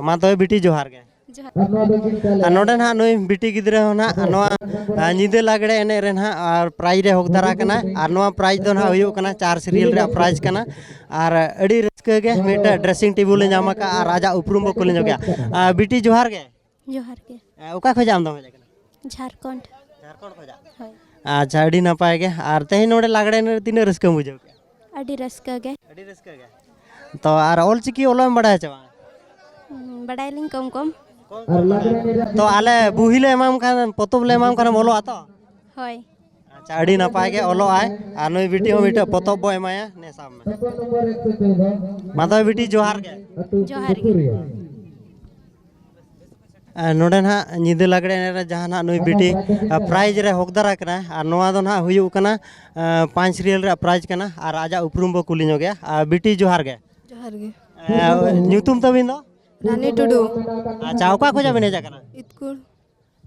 ᱢᱟ ᱛᱚᱵᱮ ᱵᱤᱴᱤ, ᱡᱚᱦᱟᱨ ᱜᱮ᱾ ᱡᱚᱦᱟᱨ᱾ ᱟᱨ ᱱᱚᱰᱮ ᱱᱟᱦᱟᱜ ᱱᱩᱭ ᱵᱤᱴᱤ ᱜᱤᱫᱽᱨᱟᱹ ᱦᱚᱸ ᱱᱟᱦᱟᱜ ᱱᱚᱣᱟ, ᱟ, ᱧᱤᱫᱟᱹ ᱞᱟᱜᱽᱲᱮ ᱮᱱᱮᱡ ᱨᱮ ᱱᱟᱦᱟᱜ ᱟᱨ ᱯᱨᱟᱭᱤᱡᱽ ᱨᱮ ᱦᱚᱠᱫᱟᱨ ᱟᱠᱟᱱᱟ᱾ ᱟᱨ ᱱᱚᱣᱟ ᱯᱨᱟᱭᱤᱡᱽ ᱫᱚ ᱱᱟᱦᱟᱜ ᱦᱩᱭᱩᱜ ᱠᱟᱱᱟ ᱪᱟᱨ ᱥᱤᱨᱤᱭᱟᱞ ᱨᱮᱭᱟᱜ ᱯᱨᱟᱭᱤᱡᱽ ᱠᱟᱱᱟ᱾ ᱟᱨ ᱟᱹᱰᱤ ᱨᱟᱹᱥᱠᱟᱹ ᱜᱮ ᱢᱤᱫᱴᱮᱡ ᱰᱨᱮᱥᱤᱝ ᱴᱮᱵᱩᱞ ᱮ ᱧᱟᱢ ᱟᱠᱟᱫᱼᱟ ᱟᱨ ᱟᱡᱟᱜ ᱩᱯᱨᱩᱢ ᱵᱚ ᱠᱩᱞᱤ ᱧᱚᱜᱮᱭᱟ᱾ ᱟ, ᱵᱤᱴᱤ, ᱡᱚᱦᱟᱨ ᱜᱮ᱾ ᱡᱚᱦᱟᱨ ᱜᱮ᱾ ᱟ, ᱚᱠᱟ ᱠᱷᱚᱱᱟᱜ ᱟᱢ ᱫᱚᱢ ᱦᱮᱡ ᱟᱠᱟᱱᱟ? ᱡᱷᱟᱲᱠᱷᱚᱸᱰ᱾ ᱡᱷᱟᱲᱠᱷᱚᱸᱰ ᱠᱷᱚᱱᱟᱜ? ᱦᱳᱭ᱾ ᱟᱪᱪᱷᱟ, ᱟᱹᱰᱤ ᱱᱟᱯᱟᱭ ᱜᱮ᱾ ᱟᱨ ᱛᱮᱦᱮᱧ ᱱᱚᱰᱮ ᱞᱟᱜᱽᱲᱮ ᱮᱱᱮᱡ ᱨᱮ ᱛᱤᱱᱟᱹᱜ ᱨᱟᱹᱥᱠᱟᱹᱢ ᱵᱩᱡᱷᱟᱹᱣ ᱠᱮᱫᱼᱟ? ᱟᱹᱰᱤ ᱨᱟᱹᱥᱠᱟᱹ ᱜᱮ᱾ ᱟᱹᱰᱤ ᱨᱟᱹᱥᱠᱟᱹ ᱜᱮ᱾ ᱛᱚ ᱟᱨ ᱚᱞᱪᱤᱠᱤ ᱚᱞᱚᱜ ᱮᱢ ᱵᱟᱲᱟᱭᱟ ᱪᱮ ᱵᱟᱝ? ᱦᱩᱸ, ᱵᱟᱲᱟᱭᱟᱞᱤᱧ ᱠᱚᱢ ᱠᱚᱢ᱾ ᱛᱚ ᱟᱞᱮ ᱵᱩᱦᱤ ᱞᱮ ᱮᱢᱟᱢ ᱠᱷᱟᱱ, ᱯᱚᱛᱚᱵ ᱞᱮ ᱮᱢᱟᱢ ᱠᱷᱟᱱᱮᱢ ᱚᱞᱚᱜᱼᱟ ᱛᱚ? ᱦᱳᱭ᱾ ᱟᱪᱪᱷᱟ, ᱟᱹᱰᱤ ᱱᱟᱯᱟᱭ ᱜᱮ ᱚᱞᱚᱜ ᱟᱭ᱾ ᱟᱨ ᱱᱩᱭ ᱵᱤᱴᱤ ᱦᱚᱸ ᱢᱤᱫᱴᱮᱡ ᱯᱚᱛᱚᱵ ᱵᱚ ᱮᱢᱟᱭᱟ᱾ ᱱᱮ ᱥᱟᱵ ᱢᱮ᱾ ᱢᱟ ᱛᱚᱵᱮ ᱵᱤᱴᱤ, ᱡᱚᱦᱟᱨ ᱜᱮ᱾ ᱡᱚᱦᱟᱨ ᱜᱮ᱾ ᱟᱨ ᱱᱚᱰᱮ ᱱᱟᱦᱟᱜ ᱧᱤᱫᱟᱹ ᱞᱟᱜᱽᱲᱮ ᱮᱱᱮᱡ ᱨᱮ ᱡᱟᱦᱟᱸ ᱱᱟᱦᱟᱜ ᱱᱩᱭ ᱵᱤᱴᱤ ᱯᱨᱟᱭᱤᱡᱽ ᱨᱮ ᱦᱚᱠᱫᱟᱨ ᱟᱠᱟᱱᱟ, ᱟᱨ ᱱᱚᱣᱟ ᱫᱚ ᱱᱟᱦᱟᱜ ᱦᱩᱭᱩᱜ ᱠᱟᱱᱟ ᱯᱟᱸᱪ ᱨᱤᱭᱟᱞ ᱨᱮᱭᱟᱜ ᱯᱨᱟᱭᱤᱡᱽ ᱠᱟᱱᱟ᱾ ᱟᱨ ᱟᱡᱟᱜ ᱩᱯᱨᱩᱢ ᱵᱚ ᱠᱩᱞᱤ ᱧᱚᱜᱮᱭᱟ᱾ ᱟᱨ ᱵᱤᱴᱤ, ᱡᱚᱦᱟᱨ ᱜᱮ᱾ ᱡᱚᱦᱟᱨ ᱜᱮ᱾ ᱧᱩᱛᱩᱢ ᱛᱟᱵᱤᱱ ᱫᱚ? ᱨᱟᱱᱤ ᱴᱩᱰᱩ᱾ ᱟᱪᱪᱷᱟ, ᱚᱠᱟ ᱠᱷᱚᱱᱟᱜ ᱵᱤᱱ ᱦᱮᱡ ᱟᱠᱟᱱᱟ? ᱤᱛᱠᱩᱲ᱾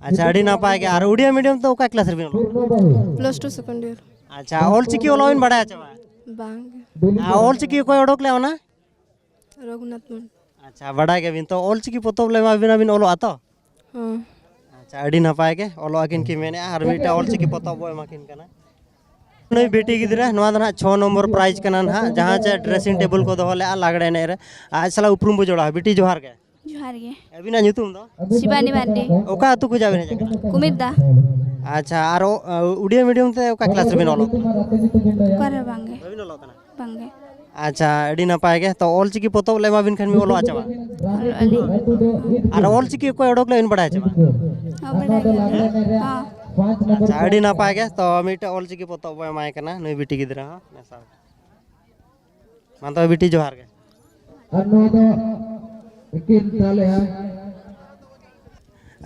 ᱟᱪᱪᱷᱟ, ᱟᱹᱰᱤ ᱱᱟᱯᱟᱭ ᱜᱮ᱾ ᱟᱨ ᱩᱰᱤᱭᱟ ᱢᱤᱰᱤᱭᱟᱢ ᱛᱮ ᱚᱠᱟ ᱠᱞᱟᱥ ᱨᱮᱵᱤᱱ ᱚᱞᱚᱜ? Plus two second year. ᱟᱪᱪᱷᱟ, ᱚᱞ ᱪᱤᱠᱤ ᱚᱞᱚᱜ ᱵᱤᱱ ᱵᱟᱲᱟᱭᱟ ᱪᱮ ᱵᱟᱝ? ᱵᱟᱝ᱾ ᱟᱨ ᱚᱞ ᱪᱤᱠᱤ ᱚᱠᱚᱭ ᱚᱰᱚᱠ ᱞᱮᱫ ᱚᱱᱟ? ᱨᱚᱜᱷᱩᱱᱟᱛᱷ ᱢᱩᱨᱢᱩ᱾ ᱟᱪᱪᱷᱟ, ᱵᱟᱰᱟᱭ ᱜᱮᱭᱟᱵᱤᱱ ᱛᱚ, ᱚᱞ ᱪᱤᱠᱤ ᱯᱚᱛᱚᱵ ᱞᱮ ᱮᱢᱟ ᱵᱤᱱᱟ, ᱵᱤᱱ ᱚᱞᱚᱜᱼᱟ ᱛᱚ? ᱦᱚᱸ᱾ ᱟᱪᱪᱷᱟ, ᱟᱹᱰᱤ ᱱᱟᱯᱟᱭ ᱜᱮ, ᱚᱞᱚᱜ ᱟᱹᱠᱤᱱ ᱠᱤᱱ ᱢᱮᱱᱮᱫᱼᱟ, ᱟᱨ ᱢᱤᱫᱴᱟᱝ ᱚᱞ ᱪᱤᱠᱤ ᱯᱚᱛᱚᱵ ᱵᱚ ᱮᱢᱟ ᱠᱤᱱ ᱠᱟᱱᱟ᱾ ᱱᱩᱭ ᱵᱤᱴᱤ ᱜᱤᱫᱽᱨᱟᱹ, ᱱᱚᱣᱟ ᱫᱚ ᱱᱟᱦᱟᱜ ᱪᱷᱚ ᱱᱚᱢᱵᱚᱨ ᱯᱨᱟᱭᱤᱡᱽ ᱠᱟᱱᱟ ᱱᱟᱦᱟᱜ, ᱡᱟᱦᱟᱸ ᱪᱮ ᱰᱨᱮᱥᱤᱝ ᱴᱮᱵᱤᱞ ᱠᱚ ᱫᱚᱦᱚ ᱞᱮᱫᱼᱟ ᱞᱟᱜᱽᱲᱮ ᱮᱱᱮᱡ ᱨᱮ, ᱟᱡ ᱥᱟᱞᱟᱜ ᱩᱯᱨᱩᱢ ᱵᱚ ᱡᱚᱲᱟᱣᱟ᱾ ᱵᱤᱴᱤ, ᱡᱚᱦᱟᱨ ᱜᱮ᱾ ᱡᱚᱦᱟᱨ ᱜᱮ᱾ ᱟᱹᱵᱤᱱᱟᱜ ᱧᱩᱛᱩᱢ ᱫᱚ? ᱥᱤᱵᱟᱱᱤ ᱢᱟᱨᱰᱤ᱾ ᱚᱠᱟ ᱟᱹᱛᱩ ᱠᱷᱚᱱᱟᱜ ᱵᱤᱱ ᱦᱮᱡ ᱟᱠᱟᱱᱟ? ᱠᱩᱢᱤᱨᱫᱟ᱾ ᱟᱪᱪᱷᱟ, ᱟᱨ ᱚ, ᱩᱰᱤᱭᱟ ᱢᱤᱰᱤᱭᱟᱢ ᱛᱮ ᱚᱠᱟ ᱠᱞᱟᱥ ᱨᱮᱵᱤᱱ ᱚᱞᱚᱜ ᱠᱟᱱᱟ? ᱚᱠᱟᱨᱮ ᱵᱟᱝ ᱜᱮ᱾ ᱵᱟᱹᱵᱤᱱ ᱚᱞᱚᱜ ᱠᱟᱱᱟ? ᱵᱟᱝ ᱜᱮ᱾ ᱟᱪᱪᱷᱟ, ᱟᱹᱰᱤ ᱱᱟᱯᱟᱭ ᱜᱮ᱾ ᱛᱚ, ᱚᱞ ᱪᱤᱠᱤ ᱯᱚᱛᱚᱵ ᱞᱮ ᱮᱢᱟ ᱵᱤᱱ ᱠᱷᱟᱱ ᱵᱤᱱ ᱚᱞᱚᱜᱼᱟ ᱪᱮ ᱵᱟᱝ? ᱚᱞᱚᱜ ᱟᱹᱞᱤᱧ᱾ ᱟᱨ ᱚᱞ ᱪᱤᱠᱤ ᱚᱠᱚᱭ ᱚᱰᱚᱠ ᱞᱮᱫ ᱵᱤᱱ ᱵᱟᱲᱟᱭᱟ ᱪᱮ ᱵᱟᱝ? ᱦᱚᱸ, ᱵᱟᱰᱟᱭ ᱜᱮᱭᱟᱞᱤᱧ᱾ ᱦᱚᱸ᱾ ᱟᱪᱪᱷᱟ, ᱟᱹᱰᱤ ᱱᱟᱯᱟᱭ ᱜᱮ᱾ ᱛᱚ, ᱢᱤᱫᱴᱮᱡ ᱚᱞ ᱪᱤᱠᱤ ᱯᱚᱛᱚᱵ ᱵᱚ ᱮᱢᱟᱭ ᱠᱟᱱᱟ ᱱᱩᱭ ᱵᱤᱴᱤ ᱜᱤᱫᱽᱨᱟᱹ ᱦᱚᱸ᱾ ᱢᱟ ᱛᱚᱵᱮ ᱵᱤᱴᱤ, ᱡᱚᱦᱟᱨ ᱜᱮ᱾ ᱟᱨ ᱱᱚᱣᱟ ᱫᱚ ᱮᱠᱮᱱ ᱛᱟᱞᱮ ᱦᱟᱸᱜ᱾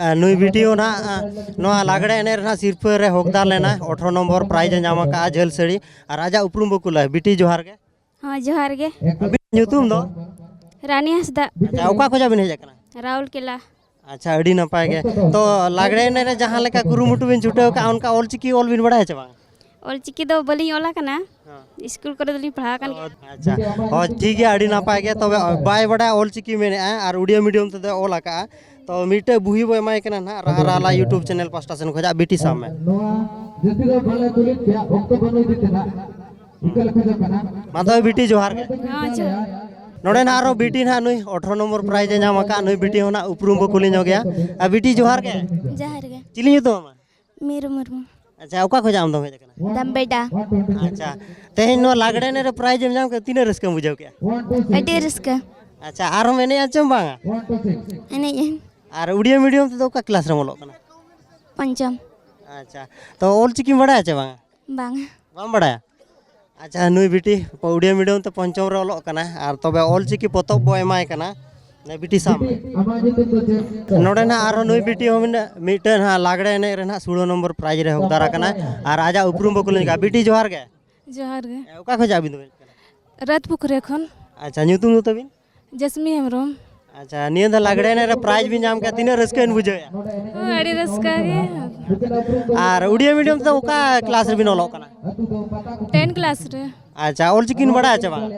ᱟᱨ ᱱᱩᱭ ᱵᱤᱴᱤ ᱦᱚᱸ ᱱᱟᱦᱟᱜ, ᱟ, ᱱᱚᱣᱟ ᱞᱟᱜᱽᱲᱮ ᱮᱱᱮᱡ ᱨᱮᱱᱟᱜ ᱥᱤᱨᱯᱟᱹ ᱨᱮ ᱦᱚᱠᱫᱟᱨ ᱞᱮᱱᱟᱭ, ᱟᱴᱷᱨᱚ ᱱᱚᱢᱵᱚᱨ ᱯᱨᱟᱭᱤᱡᱽ ᱮ ᱧᱟᱢ ᱟᱠᱟᱫᱼᱟ ᱡᱷᱟᱹᱞ ᱥᱟᱹᱲᱤ, ᱟᱨ ᱟᱡᱟᱜ ᱩᱯᱨᱩᱢ ᱵᱚ ᱠᱩᱞᱟ᱾ ᱵᱤᱴᱤ, ᱡᱚᱦᱟᱨ ᱜᱮ᱾ ᱦᱚᱸ, ᱡᱚᱦᱟᱨ ᱜᱮ᱾ ᱟᱹᱵᱤᱱᱟᱜ ᱧᱩᱛᱩᱢ ᱫᱚ? ᱨᱟᱱᱤ ᱦᱟᱸᱥᱫᱟ᱾ ᱟᱪᱪᱷᱟ, ᱚᱠᱟ ᱠᱷᱚᱱᱟᱜ ᱵᱤᱱ ᱦᱮᱡ ᱟᱠᱟᱱᱟ? ᱨᱟᱣᱩᱞᱠᱮᱞᱟ᱾ ᱟᱪᱪᱷᱟ, ᱟᱹᱰᱤ ᱱᱟᱯᱟᱭ ᱜᱮ᱾ ᱛᱚ, ᱞᱟᱜᱽᱲᱮ ᱮᱱᱮᱡ ᱨᱮ ᱡᱟᱦᱟᱸ ᱞᱮᱠᱟ ᱠᱩᱨᱩᱢᱩᱴᱩ ᱵᱤᱱ ᱪᱷᱩᱴᱟᱹᱣ ᱠᱟᱜᱼᱟ, ᱚᱱᱠᱟ ᱚᱞ ᱪᱤᱠᱤ ᱚᱞ ᱵᱤᱱ ᱵᱟᱲᱟᱭᱟ ᱪᱮ ᱵᱟᱝ? ᱚᱞ ᱪᱤᱠᱤ ᱫᱚ ᱵᱟᱹᱞᱤᱧ ᱚᱞ ᱟᱠᱟᱱᱟ᱾ ᱦᱮᱸ᱾ ᱤᱥᱠᱩᱞ ᱠᱚᱨᱮ ᱫᱚᱞᱤᱧ ᱯᱟᱲᱦᱟᱣ ᱟᱠᱟᱱ ᱜᱮᱭᱟ᱾ ᱟᱪᱪᱷᱟ, ᱦᱳᱭ, ᱴᱷᱤᱠ ᱜᱮᱭᱟ, ᱟᱹᱰᱤ ᱱᱟᱯᱟᱭ ᱜᱮ᱾ ᱛᱚᱵᱮ ᱵᱟᱭ ᱵᱟᱲᱟᱭᱟ ᱚᱞ ᱪᱤᱠᱤ ᱢᱮᱱᱮᱫᱼᱟ, ᱟᱨ ᱩᱰᱤᱭᱟ ᱢᱤᱰᱤᱭᱟᱢ ᱛᱮᱫᱚ ᱚᱞ ᱟᱠᱟᱜᱼᱟ᱾ ᱛᱚ, ᱢᱤᱫᱴᱮᱡ ᱵᱩᱦᱤ ᱵᱚ ᱮᱢᱟᱭ ᱠᱟᱱᱟ ᱱᱟᱦᱟᱜ, ᱨᱟᱦᱟ ᱨᱟᱦᱞᱟ YouTube ᱪᱮᱱᱮᱞ ᱯᱟᱥᱴᱟ ᱥᱮᱱ ᱠᱷᱚᱱᱟᱜ᱾ ᱵᱤᱴᱤ, ᱥᱟᱵ ᱢᱮ᱾ ᱱᱚᱣᱟ ᱡᱟᱹᱥᱛᱤ ᱫᱚ ᱵᱟᱞᱮ ᱠᱩᱞᱤ ᱯᱮᱭᱟ, ᱚᱠᱛᱚ ᱵᱟᱹᱱᱩᱜ ᱤᱫᱤ ᱛᱮ ᱱᱟᱦᱟᱜ᱾ ᱤᱠᱟᱹ ᱞᱮᱠᱟ ᱡᱚᱢ ᱠᱟᱱᱟ᱾ ᱢᱟ ᱛᱚᱵᱮ ᱵᱤᱴᱤ, ᱡᱚᱦᱟᱨ ᱜᱮ᱾ ᱦᱮᱸ, ᱡᱚᱦᱟᱨ᱾ ᱱᱚᱰᱮ ᱱᱟᱦᱟᱜ ᱟᱨᱚ ᱵᱤᱴᱤ ᱱᱟᱦᱟᱜ ᱱᱩᱭ ᱟᱴᱷᱨᱚ ᱱᱚᱢᱵᱚᱨ ᱯᱨᱟᱭᱤᱡᱽ ᱮ ᱧᱟᱢ ᱟᱠᱟᱫ, ᱱᱩᱭ ᱵᱤᱴᱤ ᱦᱚᱸ ᱱᱟᱦᱟᱜ ᱩᱯᱨᱩᱢ ᱵᱚ ᱠᱩᱞᱤ ᱧᱚᱜᱮᱭᱟ᱾ ᱟᱨ ᱵᱤᱴᱤ, ᱡᱚᱦᱟᱨ ᱜᱮ᱾ ᱡᱚᱦᱟᱨ ᱜᱮ᱾ ᱪᱤᱞᱤ ᱧᱩᱛᱩᱢ ᱟᱢᱟᱜ? ᱢᱤᱨᱩ ᱢᱩᱨᱢᱩ᱾ ᱟᱪᱪᱷᱟ, ᱚᱠᱟ ᱠᱷᱚᱱᱟᱜ ᱟᱢ ᱫᱚᱢ ᱦᱮᱡ ᱟᱠᱟᱱᱟ? ᱫᱟᱢᱵᱮᱰᱟ᱾ ᱟᱪᱪᱷᱟ, ᱛᱮᱦᱮᱧ ᱱᱚᱣᱟ ᱞᱟᱜᱽᱲᱮ ᱮᱱᱮᱡ ᱨᱮ ᱯᱨᱟᱭᱤᱡᱽ ᱮᱢ ᱧᱟᱢ ᱠᱮᱫᱟ, ᱛᱤᱱᱟᱹᱜ ᱨᱟᱹᱥᱠᱟᱹᱢ ᱵᱩᱡᱷᱟᱹᱣ ᱠᱮᱫᱼᱟ? ᱟᱹᱰᱤ ᱨᱟᱹᱥᱠᱟᱹ᱾ ᱟᱪᱪᱷᱟ, ᱟᱨᱦᱚᱸᱢ ᱮᱱᱮᱡᱼᱟ ᱪᱮᱢ ᱵᱟᱝᱟ? ᱮᱱᱮᱡ ᱟᱹᱧ᱾ ᱟᱨ ᱩᱰᱤᱭᱟ ᱢᱤᱰᱤᱭᱟᱢ ᱛᱮᱫᱚ ᱚᱠᱟ ᱠᱞᱟᱥ ᱨᱮᱢ ᱚᱞᱚᱜ ᱠᱟᱱᱟ? ᱯᱚᱧᱪᱚᱢ᱾ ᱟᱪᱪᱷᱟ, ᱛᱚ, ᱚᱞ ᱪᱤᱠᱤᱢ ᱵᱟᱲᱟᱭᱟ ᱪᱮ ᱵᱟᱝᱟ? ᱵᱟᱝᱟ᱾ ᱵᱟᱢ ᱵᱟᱲᱟᱭᱟ? ᱟᱪᱪᱷᱟ, ᱱᱩᱭ ᱵᱤᱴᱤ ᱩᱰᱤᱭᱟ ᱢᱤᱰᱤᱭᱟᱢ ᱛᱮ ᱯᱚᱧᱪᱚᱢ ᱨᱮ ᱚᱞᱚᱜ ᱠᱟᱱᱟ, ᱟᱨ ᱛᱚᱵᱮ ᱚᱞ ᱪᱤᱠᱤ ᱯᱚᱛᱚᱵ ᱵᱚ ᱮᱢᱟᱭ ᱠᱟᱱᱟ᱾ ᱵᱤᱴᱤ ᱥᱟᱵ ᱢᱮ᱾ ᱱᱚᱰᱮ ᱱᱟᱦᱟᱜ ᱟᱨᱦᱚᱸ ᱱᱩᱭ ᱵᱤᱴᱤ ᱦᱚᱸ ᱢᱮᱱᱟᱜ, ᱢᱤᱫᱴᱮᱱ ᱦᱟᱸᱜ ᱞᱟᱜᱽᱲᱮ ᱮᱱᱮᱡ ᱨᱮ ᱱᱟᱦᱟᱜ ᱥᱩᱲᱟᱹ ᱱᱚᱢᱵᱚᱨ ᱯᱨᱟᱭᱤᱡᱽ ᱨᱮ ᱦᱚᱠᱫᱟᱨ ᱟᱠᱟᱱᱟᱭ᱾ ᱟᱨ ᱟᱡᱟᱜ ᱩᱯᱨᱩᱢ ᱵᱟᱠᱚ ᱞᱟᱹᱭ ᱠᱟᱜᱼᱟ᱾ ᱵᱤᱴᱤ, ᱡᱚᱦᱟᱨ ᱜᱮ᱾ ᱡᱚᱦᱟᱨ ᱜᱮ᱾ ᱚᱠᱟ ᱠᱷᱚᱱᱟᱜ ᱟᱹᱵᱤᱱ ᱫᱚᱵᱤᱱ ᱦᱮᱡ ᱠᱟᱱᱟ? ᱨᱟᱡᱽᱯᱩᱠᱷᱨᱤ ᱠᱷᱚᱱ᱾ ᱟᱪᱪᱷᱟ, ᱧᱩᱛᱩᱢ ᱫᱚ ᱛᱟᱹᱵᱤᱱ? ᱡᱟᱥᱢᱤ ᱦᱮᱢᱵᱨᱚᱢ᱾ ᱟᱪᱪᱷᱟ, ᱱᱤᱭᱟᱹ ᱫᱷᱟᱣ ᱞᱟᱜᱽᱲᱮ ᱮᱱᱮᱡ ᱨᱮ ᱯᱨᱟᱭᱤᱡᱽ ᱵᱤᱱ ᱧᱟᱢ ᱠᱮᱫᱟ, ᱛᱤᱱᱟᱹᱜ ᱨᱟᱹᱥᱠᱟᱹ ᱵᱤᱱ ᱵᱩᱡᱷᱟᱹᱣᱮᱫᱼᱟ? ᱦᱚᱸ, ᱟᱹᱰᱤ ᱨᱟᱹᱥᱠᱟᱹ ᱜᱮ᱾ ᱟᱨ ᱩᱰᱤᱭᱟ ᱢᱤᱰᱤᱭᱟᱢ ᱛᱮ ᱚᱠᱟ ᱠᱞᱟᱥ ᱨᱮᱵᱤᱱ ᱚᱞᱚᱜ ᱠᱟᱱᱟ? ᱴᱮᱱ ᱠᱞᱟᱥ ᱨᱮ᱾ ᱟᱪᱪᱷᱟ, ᱚᱞᱪᱤᱠᱤ ᱵᱤᱱ ᱵᱟᱲᱟᱭᱟ ᱪᱮ ᱵᱟᱝ?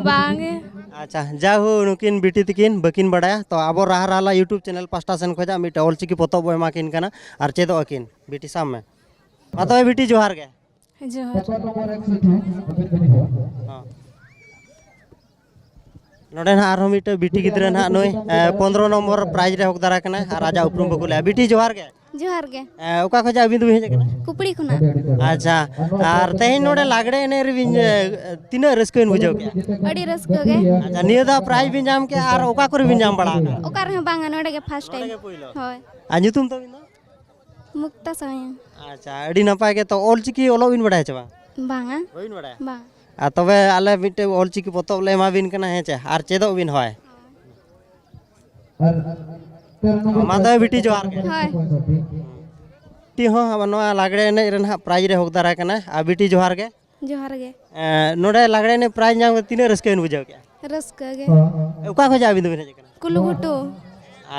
ᱵᱟᱝ ᱜᱮ᱾ ᱟᱪᱪᱷᱟ, ᱡᱟᱭᱦᱳᱠ, ᱱᱩᱠᱤᱱ ᱵᱤᱴᱤ ᱛᱤᱠᱤᱱ ᱵᱟᱹᱠᱤᱱ ᱵᱟᱲᱟᱭᱟ, ᱛᱚ ᱟᱵᱚ ᱨᱟᱦᱟ ᱨᱟᱦᱞᱟ YouTube ᱪᱮᱱᱮᱞ ᱯᱟᱥᱴᱟ ᱥᱮᱱ ᱠᱷᱚᱱᱟᱜ ᱢᱤᱫᱴᱮᱱ ᱚᱞᱪᱤᱠᱤ ᱯᱚᱛᱚᱵ ᱵᱚ ᱮᱢᱟ ᱠᱤᱱ ᱠᱟᱱᱟ ᱟᱨ ᱪᱮᱫᱚᱜ ᱟᱹᱠᱤᱱ᱾ ᱵᱤᱴᱤ, ᱥᱟᱵ ᱢᱮ᱾ ᱢᱟ ᱛᱚᱵᱮ ᱵᱤᱴᱤ, ᱡᱚᱦᱟᱨ ᱜᱮ᱾ ᱡᱚᱦᱟᱨ᱾ ᱦᱚᱸ᱾ ᱱᱚᱰᱮ ᱱᱟᱦᱟᱜ ᱟᱨᱦᱚᱸ ᱢᱤᱫᱴᱮᱱ ᱵᱤᱴᱤ ᱜᱤᱫᱽᱨᱟᱹ ᱱᱟᱦᱟᱜ ᱱᱩᱭ, ᱮ, ᱯᱚᱱᱫᱽᱨᱚ ᱱᱚᱢᱵᱚᱨ ᱯᱨᱟᱭᱤᱡᱽ ᱨᱮ ᱦᱚᱠᱫᱟᱨ ᱟᱠᱟᱱᱟᱭ ᱟᱨ ᱟᱡᱟᱜ ᱩᱯᱨᱩᱢ ᱵᱟᱠᱚ ᱞᱟᱹᱭᱟ᱾ ᱵᱤᱴᱤ, ᱡᱚᱦᱟᱨ ᱜᱮ᱾ ᱡᱚᱦᱟᱨ ᱜᱮ᱾ ᱮ, ᱚᱠᱟ ᱠᱷᱚᱱᱟᱜ ᱟᱹᱵᱤᱱ ᱫᱚᱵᱤᱱ ᱦᱮᱡ ᱟᱠᱟᱱᱟ? ᱠᱩᱯᱲᱤ ᱠᱷᱚᱱᱟᱜ᱾ ᱟᱪᱪᱷᱟ, ᱟᱨ ᱛᱮᱦᱮᱧ ᱱᱚᱰᱮ ᱞᱟᱜᱽᱲᱮ ᱮᱱᱮᱡ ᱨᱮᱵᱤᱱ, ᱮ, ᱛᱤᱱᱟᱹᱜ ᱨᱟᱹᱥᱠᱟᱹ ᱵᱤᱱ ᱵᱩᱡᱷᱟᱹᱣ ᱠᱮᱜᱼᱟ? ᱟᱹᱰᱤ ᱨᱟᱹᱥᱠᱟᱹ ᱜᱮ᱾ ᱟᱪᱪᱷᱟ, ᱱᱤᱭᱟᱹ ᱫᱷᱟᱣ ᱯᱨᱟᱭᱤᱡᱽ ᱵᱤᱱ ᱧᱟᱢ ᱠᱮᱜᱼᱟ ᱟᱨ ᱚᱠᱟ ᱠᱚᱨᱮ ᱵᱤᱱ ᱧᱟᱢ ᱵᱟᱲᱟ ᱟᱠᱟᱜᱼᱟ? ᱚᱠᱟ ᱨᱮᱦᱚᱸ ᱵᱟᱝᱟ, ᱱᱚᱰᱮ ᱜᱮ ᱯᱷᱟᱥᱴ ᱴᱟᱭᱤᱢ᱾ ᱱᱚᱰᱮ ᱜᱮ ᱯᱳᱭᱞᱳ? ᱦᱳᱭ᱾ ᱟᱨ ᱧᱩᱛᱩᱢ ᱛᱟᱹᱵᱤᱱ ᱫᱚ? ᱢᱩᱠᱛᱟ ᱥᱟᱶᱭᱟ᱾ ᱟᱪᱪᱷᱟ, ᱟᱹᱰᱤ ᱱᱟᱯᱟᱭ ᱜᱮ᱾ ᱛᱚ, ᱚᱞᱪᱤᱠᱤ ᱚᱞᱚᱜ ᱵᱤᱱ ᱵᱟᱲᱟᱭᱟ ᱪᱮ ᱵᱟᱝ? ᱵᱟᱝᱟ᱾ ᱵᱟᱹᱵᱤᱱ ᱵᱟᱲᱟᱭᱟ? ᱵᱟᱝ᱾ ᱟᱨ ᱛᱚᱵᱮ ᱟᱞᱮ ᱢᱤᱫᱴᱮᱱ ᱚᱞᱪᱤᱠᱤ ᱯᱚᱛᱚᱵ ᱞᱮ ᱮᱢᱟ ᱵᱤᱱ ᱠᱟᱱᱟ, ᱦᱮᱸ ᱪᱮ? ᱟᱨ ᱪᱮᱫᱚᱜ ᱵᱤᱱ ᱦᱳᱭ᱾ ᱢᱟ ᱛᱚᱵᱮ ᱵᱤᱴᱤ, ᱡᱚᱦᱟᱨ ᱜᱮ᱾ ᱦᱳᱭ᱾ ᱵᱤᱴᱤ ᱦᱚᱸ ᱱᱚᱣᱟ ᱞᱟᱜᱽᱲᱮ ᱮᱱᱮᱡ ᱨᱮ ᱱᱟᱦᱟᱜ ᱯᱨᱟᱭᱤᱡᱽ ᱨᱮ ᱦᱚᱠᱫᱟᱨ ᱟᱠᱟᱱᱟ᱾ ᱟᱨ ᱵᱤᱴᱤ, ᱡᱚᱦᱟᱨ ᱜᱮ᱾ ᱡᱚᱦᱟᱨ ᱜᱮ᱾ ᱮᱸ, ᱱᱚᱰᱮ ᱞᱟᱜᱽᱲᱮ ᱮᱱᱮᱡ ᱯᱨᱟᱭᱤᱡᱽ ᱧᱟᱢ ᱠᱟᱛᱮ ᱛᱤᱱᱟᱹᱜ ᱨᱟᱹᱥᱠᱟᱹ ᱵᱤᱱ ᱵᱩᱡᱷᱟᱹᱣ ᱠᱮᱜᱼᱟ? ᱨᱟᱹᱥᱠᱟᱹ ᱜᱮ᱾ ᱚᱠᱟ ᱠᱷᱚᱱᱟᱜ ᱟᱹᱵᱤᱱ ᱫᱚᱵᱤᱱ ᱦᱮᱡ ᱟᱠᱟᱱᱟ? ᱠᱩᱞᱩᱜᱷᱩᱴᱩ᱾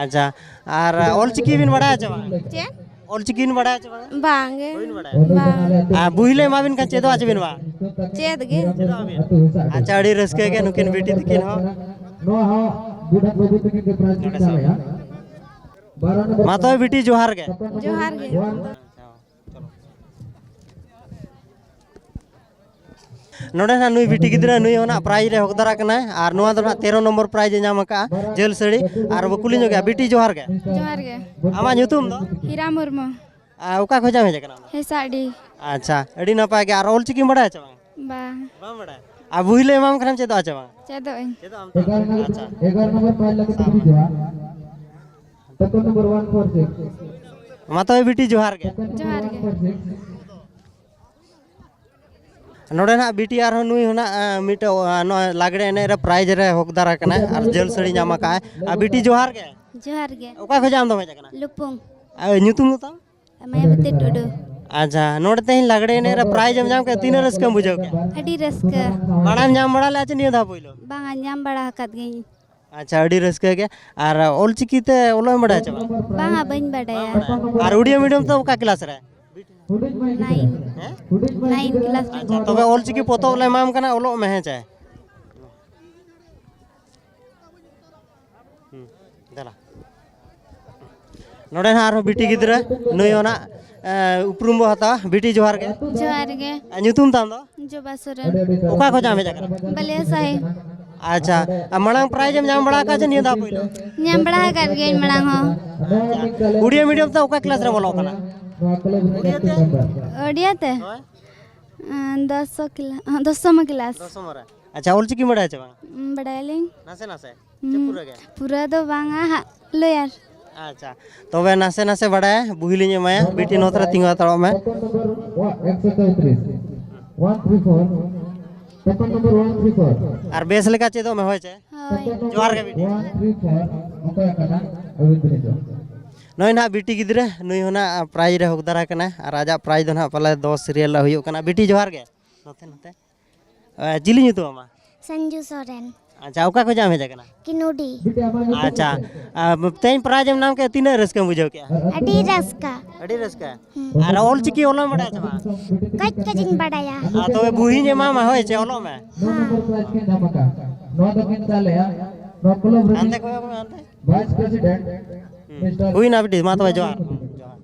ᱟᱪᱪᱷᱟ, ᱟᱨ ᱚᱞᱪᱤᱠᱤ ᱵᱤᱱ ᱵᱟᱲᱟᱭᱟ ᱪᱮ ᱵᱟᱝ? ᱪᱮᱫ? ᱚᱞᱪᱤᱠᱤ ᱵᱤᱱ ᱵᱟᱲᱟᱭᱟ ᱪᱮ ᱵᱟᱝ? ᱵᱟᱝ ᱜᱮ᱾ ᱵᱟᱹᱵᱤᱱ ᱵᱟᱲᱟᱭᱟ? ᱵᱟᱝ᱾ ᱟᱨ ᱵᱩᱦᱤ ᱞᱮ ᱮᱢᱟ ᱵᱤᱱ ᱠᱷᱟᱱ ᱪᱮᱫᱚᱜᱼᱟ ᱪᱮ ᱵᱤᱱ ᱵᱟᱝ? ᱪᱮᱫ ᱜᱮ᱾ ᱪᱮᱫᱚᱜ ᱟᱹᱵᱤᱱ? ᱟᱪᱪᱷᱟ, ᱟᱹᱰᱤ ᱨᱟᱹᱥᱠᱟᱹ ᱜᱮ ᱱᱩᱠᱤᱱ ᱵᱤᱴᱤ ᱛᱤᱠᱤᱱ ᱦᱚᱸ᱾ ᱱᱚᱣᱟ ᱦᱚᱸ ᱵᱩᱰᱷᱟ ᱵᱟᱹᱵᱩ ᱛᱟᱹᱠᱤᱱ ᱠᱚ ᱯᱨᱟᱭᱤᱡᱽ ᱠᱤᱱ ᱪᱟᱞᱟᱭᱟ᱾ ᱢᱟ ᱛᱚᱵᱮ ᱵᱤᱴᱤ, ᱡᱚᱦᱟᱨ ᱜᱮ᱾ ᱡᱚᱦᱟᱨ ᱜᱮ᱾ ᱱᱚᱰᱮ ᱱᱟᱜ ᱱᱩᱭ ᱵᱤᱴᱤ ᱜᱤᱫᱽᱨᱟᱹ, ᱱᱩᱭ ᱦᱚᱸ ᱱᱟᱜ ᱯᱨᱟᱭᱤᱡᱽ ᱨᱮ ᱦᱚᱠᱫᱟᱨ ᱟᱠᱟᱱᱟᱭ, ᱟᱨ ᱱᱚᱣᱟ ᱫᱚ ᱱᱟᱜ ᱛᱮᱨᱚ ᱱᱚᱢᱵᱚᱨ ᱯᱨᱟᱭᱤᱡᱽ ᱮ ᱧᱟᱢ ᱟᱠᱟᱫᱼᱟ, ᱡᱷᱟᱹᱞ ᱥᱟᱹᱲᱤ᱾ ᱟᱨ ᱵᱚ ᱠᱩᱞᱤ ᱧᱚᱜᱮᱭᱟ, ᱵᱤᱴᱤ, ᱡᱚᱦᱟᱨ ᱜᱮ᱾ ᱡᱚᱦᱟᱨ ᱜᱮ᱾ ᱟᱢᱟᱜ ᱧᱩᱛᱩᱢ ᱫᱚ? ᱦᱤᱨᱟ ᱢᱩᱨᱢᱩ᱾ ᱟᱨ ᱚᱠᱟ ᱠᱷᱚᱱᱟᱜ ᱮᱢ ᱦᱮᱡ ᱟᱠᱟᱱᱟ ᱟᱢ ᱫᱚ? ᱦᱮᱸᱥᱟᱰᱤ᱾ ᱟᱪᱪᱷᱟ, ᱟᱹᱰᱤ ᱱᱟᱯᱟᱭ ᱜᱮ᱾ ᱟᱨ ᱚᱞᱪᱤᱠᱤᱢ ᱵᱟᱲᱟᱭᱟ ᱪᱮ ᱵᱟᱝ? ᱵᱟᱝ᱾ ᱵᱟᱢ ᱵᱟᱲᱟᱭᱟ? ᱟᱨ ᱵᱩᱦᱤ ᱞᱮ ᱮᱢᱟᱢ ᱠᱷᱟᱱ ᱪᱮᱫᱚᱜᱼᱟ ᱪᱮ ᱵᱟᱝ? ᱪᱮᱫᱚᱜ ᱟᱹᱧ᱾ ᱪᱮᱫᱚᱜ ᱟᱢ ᱛᱚ? ᱟᱪᱪᱷᱟ᱾ ᱮᱜᱟᱨᱚ ᱱᱚᱢᱵᱚᱨ ᱯᱨᱟᱭᱤᱡᱽ ᱞᱟᱹᱜᱤᱫ ᱛᱮ ᱦᱤᱡᱩᱜᱼᱟ᱾ ᱴᱳᱠᱚᱱ ᱱᱚᱢᱵᱚᱨ ᱚᱣᱟᱱ ᱯᱷᱳᱨ ᱥᱤᱠᱥ᱾ ᱢᱟ ᱛᱚᱵᱮ ᱵᱤᱴᱤ, ᱡᱚᱦᱟᱨ ᱜᱮ᱾ ᱡᱚᱦᱟᱨ ᱜᱮ᱾ ᱱᱚᱰᱮ ᱱᱟᱜ ᱵᱤᱴᱤ ᱟᱨᱦᱚᱸ ᱱᱩᱭ ᱦᱚᱸ ᱱᱟᱜ, ᱟᱸ, ᱢᱤᱫᱴᱮᱡ, ᱟᱸ, ᱱᱚᱣᱟ ᱞᱟᱜᱽᱲᱮ ᱮᱱᱮᱡ ᱨᱮ ᱯᱨᱟᱭᱤᱡᱽ ᱨᱮ ᱦᱚᱠᱫᱟᱨ ᱟᱠᱟᱱᱟᱭ ᱟᱨ ᱡᱷᱟᱹᱞ ᱥᱟᱹᱲᱤ ᱧᱟᱢ ᱟᱠᱟᱫᱼᱟᱭ᱾ ᱟᱨ ᱵᱤᱴᱤ, ᱡᱚᱦᱟᱨ ᱜᱮ᱾ ᱡᱚᱦᱟᱨ ᱜᱮ᱾ ᱚᱠᱟ ᱠᱷᱚᱱᱟᱜ ᱟᱢ ᱫᱚᱢ ᱦᱮᱡ ᱟᱠᱟᱱᱟ? ᱞᱩᱯᱩᱝ᱾ ᱟᱨ ᱧᱩᱛᱩᱢ ᱫᱚ ᱛᱟᱢ? ᱢᱟᱭᱟᱵᱚᱛᱤ ᱴᱩᱰᱩ᱾ ᱟᱪᱪᱷᱟ, ᱱᱚᱰᱮ ᱛᱮᱦᱮᱧ ᱞᱟᱜᱽᱲᱮ ᱮᱱᱮᱡ ᱨᱮ ᱯᱨᱟᱭᱤᱡᱽ ᱮᱢ ᱧᱟᱢ ᱠᱮᱫᱼᱟ, ᱛᱤᱱᱟᱹᱜ ᱨᱟᱹᱥᱠᱟᱹᱢ ᱵᱩᱡᱷᱟᱹᱣ ᱠᱮᱫᱼᱟ? ᱟᱹᱰᱤ ᱨᱟᱹᱥᱠᱟᱹ᱾ ᱢᱟᱲᱟᱝ ᱧᱟᱢ ᱵᱟᱲᱟ ᱞᱮᱫᱼᱟ ᱪᱮ ᱱᱤᱭᱟᱹ ᱫᱷᱟᱣ ᱯᱳᱭᱞᱳ? ᱵᱟᱝᱟ, ᱧᱟᱢ ᱵᱟᱲᱟ ᱟᱠᱟᱫ ᱜᱤᱭᱟᱹᱧ᱾ ᱟᱪᱪᱷᱟ, ᱟᱹᱰᱤ ᱨᱟᱹᱥᱠᱟᱹ ᱜᱮ᱾ ᱟᱨ ᱚᱞ ᱪᱤᱠᱤ ᱛᱮ ᱚᱞᱚᱜ ᱮᱢ ᱵᱟᱲᱟᱭᱟ ᱪᱮ ᱵᱟᱝ? ᱵᱟᱝᱟ, ᱵᱟᱹᱧ ᱵᱟᱰᱟᱭᱟ᱾ ᱟᱨ ᱩᱰᱤᱭᱟ ᱢᱤᱰᱤᱭᱟᱢ ᱛᱮ ᱚᱠᱟ ᱠᱞᱟᱥ ᱨᱮ? ᱱᱟᱭᱤᱱ᱾ ᱦᱮᱸ? ᱱᱟᱭᱤᱱ ᱠᱞᱟᱥ ᱨᱮ᱾ ᱟᱪᱪᱷᱟ, ᱛᱚᱵᱮ ᱚᱞ ᱪᱤᱠᱤ ᱯᱚᱛᱚᱵ ᱞᱮ ᱮᱢᱟᱢ ᱠᱟᱱᱟ, ᱚᱞᱚᱜ ᱢᱮ, ᱦᱮᱸ ᱪᱮ? ᱦᱩᱸ, ᱫᱮᱞᱟ᱾ ᱱᱚᱰᱮ ᱱᱟᱦᱟᱜ ᱟᱨᱦᱚᱸ ᱵᱤᱴᱤ ᱜᱤᱫᱽᱨᱟᱹ, ᱱᱩᱭ ᱦᱚᱸ ᱱᱟᱜ, ᱮ, ᱩᱯᱨᱩᱢ ᱵᱚ ᱦᱟᱛᱟᱣᱟ᱾ ᱵᱤᱴᱤ, ᱡᱚᱦᱟᱨ ᱜᱮ᱾ ᱡᱚᱦᱟᱨ ᱜᱮ᱾ ᱟᱨ ᱧᱩᱛᱩᱢ ᱛᱟᱢ ᱫᱚ? ᱡᱚᱵᱟ ᱥᱚᱨᱮᱱ᱾ ᱚᱠᱟ ᱠᱷᱚᱱᱟᱜ ᱮᱢ ᱦᱮᱡ ᱟᱠᱟᱱᱟ? ᱵᱟᱞᱤᱭᱟ ᱥᱟᱦᱤ᱾ ᱟᱪᱪᱷᱟ, ᱟᱨ ᱢᱟᱲᱟᱝ ᱯᱨᱟᱭᱤᱡᱽ ᱮᱢ ᱧᱟᱢ ᱵᱟᱲᱟ ᱟᱠᱟᱫ ᱪᱮ ᱱᱤᱭᱟᱹ ᱫᱷᱟᱣ ᱯᱳᱭᱞᱳ? ᱧᱟᱢ ᱵᱟᱲᱟ ᱟᱠᱟᱫ ᱜᱤᱭᱟᱹᱧ ᱢᱟᱲᱟᱝ ᱦᱚᱸ᱾ ᱟᱪᱪᱷᱟ, ᱩᱰᱤᱭᱟ ᱢᱤᱰᱤᱭᱟᱢ ᱛᱮ ᱚᱠᱟ ᱠᱞᱟᱥ ᱨᱮᱢ ᱚᱞᱚᱜ ᱠᱟᱱᱟ? ᱳᱰᱤᱭᱟ ᱛᱮ? ᱦᱳᱭ᱾ ᱟᱸ, ᱫᱚᱥᱚ ᱠᱞᱟ-, ᱦᱚᱸ, ᱫᱚᱥᱚᱢ ᱠᱞᱟᱥ᱾ ᱫᱚᱥᱚᱢ ᱨᱮ᱾ ᱟᱪᱪᱷᱟ, ᱚᱞ ᱪᱤᱠᱤᱢ ᱵᱟᱲᱟᱭᱟ ᱪᱮ ᱵᱟᱝ? ᱩᱸ, ᱵᱟᱰᱟᱭᱟᱞᱤᱧ᱾ ᱱᱟᱥᱮ ᱱᱟᱥᱮ? ᱪᱮ ᱩᱸ, ᱯᱩᱨᱟᱹ ᱜᱮ? ᱯᱩᱨᱟᱹ ᱫᱚ ᱵᱟᱝᱟ ᱦᱟᱸᱜ, ᱞᱟᱹᱭᱟ᱾ ᱟᱪᱪᱷᱟ, ᱛᱚᱵᱮ ᱱᱟᱥᱮ ᱱᱟᱥᱮ ᱵᱟᱲᱟᱭᱟ, ᱵᱩᱦᱤ ᱞᱤᱧ ᱮᱢᱟᱭᱟ, ᱵᱤᱴᱤ ᱱᱚᱛᱮ ᱨᱮ ᱛᱤᱸᱜᱩ ᱦᱟᱛᱟᱲᱚᱜ ᱢᱮ᱾ ᱮᱠᱥᱚ ᱪᱳᱭᱛᱨᱤᱥ, one three four, paper number one three four. ᱟᱨ ᱵᱮᱥ ᱞᱮᱠᱟ ᱪᱮᱫᱚᱜ ᱢᱮ, ᱦᱳᱭ ᱪᱮ? ᱦᱳᱭ᱾ ᱡᱚᱦᱟᱨ ᱜᱮ ᱵᱤᱴᱤ᱾ ᱚᱣᱟᱱ ᱛᱷᱨᱤ ᱯᱷᱳᱨ, ᱚᱠᱚᱭ ᱠᱟᱱᱟ? ᱟᱹᱵᱤᱱ ᱵᱤᱱ ᱦᱤᱡᱩᱜᱼᱟ᱾ ᱱᱚᱜᱼᱚᱭ ᱱᱟᱦᱟᱜ ᱵᱤᱴᱤ ᱜᱤᱫᱽᱨᱟᱹ, ᱱᱩᱭ ᱦᱚᱸ ᱱᱟᱦᱟᱜ ᱯᱨᱟᱭᱤᱡᱽ ᱨᱮ ᱦᱚᱠᱫᱟᱨ ᱟᱠᱟᱱᱟ ᱟᱨ ᱟᱡᱟᱜ ᱯᱨᱟᱭᱤᱡᱽ ᱫᱚ ᱱᱟᱦᱟᱜ ᱯᱟᱞᱮ ᱫᱚᱥ ᱥᱤᱨᱤᱭᱟᱞ ᱨᱮ ᱦᱩᱭᱩᱜ ᱠᱟᱱᱟ᱾ ᱵᱤᱴᱤ, ᱡᱚᱦᱟᱨ ᱜᱮ᱾ ᱱᱚᱛᱮ, ᱱᱚᱛᱮ᱾ ᱮ, ᱪᱤᱞᱤ ᱧᱩᱛᱩᱢ ᱟᱢᱟᱜ? ᱥᱟᱱᱡᱩ ᱥᱚᱨᱮᱱ᱾ ᱟᱪᱪᱷᱟ, ᱚᱠᱟ ᱠᱷᱚᱱᱟᱜ ᱮᱢ ᱦᱮᱡ ᱟᱠᱟᱱᱟ? ᱠᱤᱱᱩᱰᱤ᱾ ᱟᱪᱪᱷᱟ, ᱟ, ᱛᱮᱦᱮᱧ ᱯᱨᱟᱭᱤᱡᱽ ᱮᱢ ᱧᱟᱢ ᱠᱮᱫ, ᱛᱤᱱᱟᱹᱜ ᱨᱟᱹᱥᱠᱟᱹᱢ ᱵᱩᱡᱷᱟᱹᱣ ᱠᱮᱫᱼᱟ? ᱟᱹᱰᱤ ᱨᱟᱹᱥᱠᱟᱹ᱾ ᱟᱹᱰᱤ ᱨᱟᱹᱥᱠᱟᱹ? ᱦᱩᱸ᱾ ᱟᱨ ᱚᱞ ᱪᱤᱠᱤ ᱚᱞᱚᱜ ᱮᱢ ᱵᱟᱲᱟᱭᱟ ᱪᱮ ᱵᱟᱝ? ᱠᱟᱹᱡ ᱠᱟᱹᱡ ᱤᱧ ᱵᱟᱰᱟᱭᱟ᱾ ᱟᱨ ᱛᱚᱵᱮ ᱵᱩᱦᱤᱧ ᱮᱢᱟᱢᱟ, ᱦᱳᱭ ᱪᱮ, ᱚᱞᱚᱜ ᱢᱮ᱾ ᱦᱮᱸ᱾ ᱱᱚᱣᱟ ᱫᱚ ᱠᱤᱱ ᱛᱟᱞᱮᱭᱟ, ᱱᱚᱣᱟ ᱠᱞᱟᱵᱽ ᱨᱮᱱ ᱦᱟᱱᱛᱮ ᱠᱚᱭᱚᱜ ᱢᱮ, ᱦᱟᱱᱛᱮ᱾ ᱵᱷᱟᱭᱤᱥ ᱯᱨᱮᱥᱤᱰᱮᱱᱴ, ᱦᱩᱸ᱾ ᱢᱤᱥᱴᱟᱨ ᱦᱩᱭᱱᱟ ᱵᱤᱴᱤ, ᱢᱟ ᱛᱚᱵᱮ ᱡᱚᱦᱟᱨ᱾ ᱡᱚᱦᱟᱨ᱾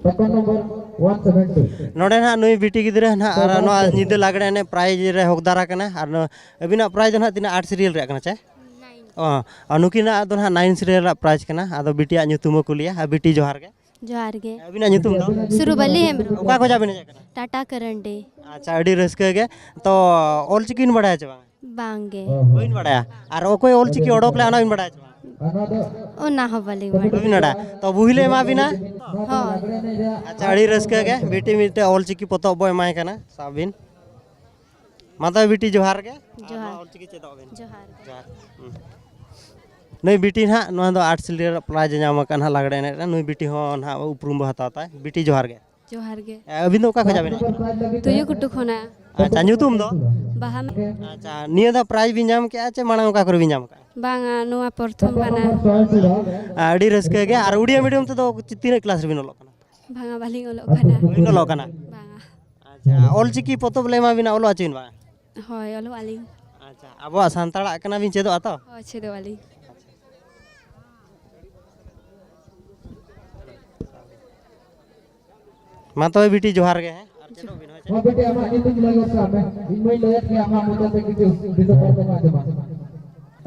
Paper number one seven two. ᱱᱚᱰᱮ ᱱᱟᱦᱟᱜ ᱱᱩᱭ ᱵᱤᱴᱤ ᱜᱤᱫᱽᱨᱟᱹ ᱱᱟᱦᱟᱜ ᱟᱨ ᱱᱚᱣᱟ ᱧᱤᱫᱟᱹ ᱞᱟᱜᱽᱲᱮ ᱮᱱᱮᱡ ᱯᱨᱟᱭᱤᱡᱽ ᱨᱮ ᱦᱚᱠᱫᱟᱨ ᱟᱠᱟᱱᱟ᱾ ᱟᱨ ᱱᱚᱣᱟ ᱟᱹᱵᱤᱱᱟᱜ ᱯᱨᱟᱭᱤᱡᱽ ᱫᱚ ᱱᱟᱦᱟᱜ ᱛᱤᱱᱟᱹᱜ, ᱟᱴ ᱥᱤᱨᱤᱭᱟᱞ ᱨᱮᱭᱟᱜ ᱠᱟᱱᱟ ᱪᱮ? ᱱᱟᱭᱤᱱ᱾ ᱚ, ᱟᱨ ᱱᱩᱠᱤᱱᱟᱜ ᱫᱚ ᱱᱟᱦᱟᱜ ᱱᱟᱭᱤᱱ ᱥᱤᱨᱤᱭᱟᱞ ᱨᱮᱭᱟᱜ ᱯᱨᱟᱭᱤᱡᱽ ᱠᱟᱱᱟ᱾ ᱟᱫᱚ ᱵᱤᱴᱤᱭᱟᱜ ᱧᱩᱛᱩᱢ ᱦᱚᱸ ᱠᱩᱞᱤᱭᱟ᱾ ᱟᱨ ᱵᱤᱴᱤ, ᱡᱚᱦᱟᱨ ᱜᱮ᱾ ᱡᱚᱦᱟᱨ ᱜᱮ᱾ ᱟᱹᱵᱤᱱᱟᱜ ᱧᱩᱛᱩᱢ ᱫᱚ? ᱥᱩᱨᱩᱵᱟᱞᱤ ᱦᱮᱢᱵᱨᱚᱢ᱾ ᱚᱠᱟ ᱠᱷᱚᱱᱟᱜ ᱵᱤᱱ ᱦᱮᱡ ᱟᱠᱟᱱᱟ? ᱴᱟᱴᱟ ᱠᱟᱨᱟᱱᱰᱤ᱾ ᱟᱪᱪᱷᱟ, ᱟᱹᱰᱤ ᱨᱟᱹᱥᱠᱟᱹ ᱜᱮ᱾ ᱛᱚ, ᱚᱞ ᱪᱤᱠᱤ ᱵᱤᱱ ᱵᱟᱲᱟᱭᱟ ᱪᱮ ᱵᱟᱝ? ᱵᱟᱝ ᱜᱮ᱾ ᱵᱟᱹᱵᱤᱱ ᱵᱟᱲᱟᱭᱟ? ᱟᱨ ᱚᱠᱚᱭ ᱚᱞ ᱪᱤᱠᱤ ᱚᱰᱚᱠ ᱞᱮᱫᱼᱟ, ᱚᱱᱟ ᱵᱤᱱ ᱵᱟᱲᱟᱭᱟ ᱪᱮ ᱵᱟᱝ? ᱚᱱᱟ ᱦᱚᱸ ᱵᱟᱹᱞᱤᱧ ᱵᱟᱲᱟᱭᱟ᱾ ᱵᱟᱹᱵᱤᱱ ᱵᱟᱲᱟᱭᱟ? ᱛᱚ, ᱵᱩᱦᱤ ᱞᱮ ᱮᱢᱟ ᱵᱤᱱᱟ᱾ ᱦᱳᱭ᱾ ᱟᱪᱪᱷᱟ, ᱟᱹᱰᱤ ᱨᱟᱹᱥᱠᱟᱹ ᱜᱮ᱾ ᱵᱤᱴᱤ ᱢᱤᱫᱴᱮᱡ ᱚᱞ ᱪᱤᱠᱤ ᱯᱚᱛᱚᱵ ᱵᱚ ᱮᱢᱟᱭ ᱠᱟᱱᱟ, ᱥᱟᱵ ᱵᱤᱱ᱾ ᱢᱟ ᱛᱚᱵᱮ ᱵᱤᱴᱤ, ᱡᱚᱦᱟᱨ ᱜᱮ᱾ ᱟᱨ ᱡᱚᱦᱟᱨ᱾ ᱱᱚᱣᱟ ᱚᱞᱪᱤᱠᱤ ᱪᱮᱫᱚᱜ ᱵᱤᱱ᱾ ᱡᱚᱦᱟᱨ ᱜᱮ᱾ ᱡᱚᱦᱟᱨ᱾ ᱦᱩᱸ᱾ ᱱᱩᱭ ᱵᱤᱴᱤ ᱱᱟᱦᱟᱜ ᱱᱚᱣᱟ ᱫᱚ ᱟᱨᱴᱥ ᱞᱤᱭᱟᱨ ᱯᱨᱟᱭᱤᱡᱽ ᱮ ᱧᱟᱢ ᱟᱠᱟᱫ ᱱᱟᱦᱟᱜ ᱞᱟᱜᱽᱲᱮ ᱮᱱᱮᱡ ᱨᱮ᱾ ᱱᱩᱭ ᱵᱤᱴᱤ ᱦᱚᱸ ᱱᱟᱦᱟᱜ ᱩᱯᱨᱩᱢ ᱵᱚ ᱦᱟᱛᱟᱣ ᱛᱟᱭ᱾ ᱵᱤᱴᱤ, ᱡᱚᱦᱟᱨ ᱜᱮ᱾ ᱡᱚᱦᱟᱨ ᱜᱮ᱾ ᱮ, ᱟᱹᱵᱤᱱ ᱫᱚ ᱚᱠᱟ ᱠᱷᱚᱱ ᱵᱤᱱ ᱦᱮᱡ ᱮᱱᱟ? ᱛᱩᱭᱩ ᱠᱩᱴᱩ ᱠᱷᱚᱱᱟᱜ᱾ ᱟᱪᱪᱷᱟ, ᱧᱩᱛᱩᱢ ᱫᱚ? ᱵᱟᱦᱟ᱾ ᱟᱪᱪᱷᱟ, ᱱᱤᱭᱟᱹ ᱫᱷᱟᱣ ᱯᱨᱟᱭᱤᱡᱽ ᱵᱤᱱ ᱧᱟᱢ ᱠᱮᱜᱼᱟ ᱪᱮ ᱢᱟᱲᱟᱝ ᱚᱠᱟ ᱠᱚᱨᱮ ᱵᱤᱱ ᱧᱟᱢ ᱠᱟᱜᱼᱟ? ᱵᱟᱝᱟ, ᱱᱚᱣᱟ ᱯᱨᱚᱛᱷᱚᱢ ᱠᱟᱱᱟ᱾ ᱟᱹᱰᱤ ᱨᱟᱹᱥᱠᱟᱹ ᱜᱮ᱾ ᱟᱨ ᱩᱲᱤᱭᱟ ᱢᱤᱰᱤᱭᱟᱢ ᱛᱮᱫᱚ ᱛᱤᱱᱟᱹᱜ ᱠᱞᱟᱥ ᱨᱮᱵᱤᱱ ᱚᱞᱚᱜ ᱠᱟᱱᱟ? ᱵᱟᱝᱟ, ᱵᱟᱹᱞᱤᱧ ᱚᱞᱚᱜ ᱠᱟᱱᱟ᱾ ᱵᱟᱹᱵᱤᱱ ᱚᱞᱚᱜ ᱠᱟᱱᱟ? ᱵᱟᱝᱟ᱾ ᱟᱪᱪᱷᱟ, ᱚᱞᱪᱤᱠᱤ ᱯᱚᱛᱚᱵ ᱞᱮ ᱮᱢᱟ ᱵᱤᱱᱟ, ᱚᱞᱚᱜ ᱟᱪᱮ ᱵᱤᱱ ᱵᱟᱝᱟ? ᱦᱳᱭ, ᱚᱞᱚᱜ ᱟᱹᱞᱤᱧ᱾ ᱟᱪᱪᱷᱟ, ᱟᱵᱚᱣᱟᱜ ᱥᱟᱱᱛᱟᱲᱟᱜ ᱠᱟᱱᱟ ᱵᱤᱱ, ᱪᱮᱫᱚᱜᱼᱟ ᱛᱚ? ᱦᱳᱭ, ᱪᱮᱫᱚᱜ ᱟᱹᱞᱤᱧ᱾ ᱢᱟ ᱛᱚᱵᱮ ᱵᱤᱴᱤ, ᱡᱚᱦᱟᱨ ᱜᱮ, ᱦᱮᱸ? ᱟᱨ ᱪᱮᱫᱚᱜ ᱵᱤᱱ, ᱦᱳᱭ, ᱪᱮᱫᱚᱜ ᱵᱤᱱ᱾ ᱦᱚᱸ ᱵᱤᱴᱤ, ᱟᱢᱟᱜ ᱧᱩᱛᱩᱢ ᱞᱟᱹᱭ ᱜᱚᱫ ᱠᱟᱜ ᱢᱮ, ᱤᱧ ᱢᱟᱧ ᱞᱟᱹᱭᱮᱫ ᱜᱮ ᱟᱢᱟᱜ ᱢᱚᱪᱟ ᱛᱮ ᱠᱤᱪᱷᱩ ᱫᱤᱥᱚᱢ ᱦᱚᱲ ᱠᱚ ᱟᱸᱡᱚᱢᱟ᱾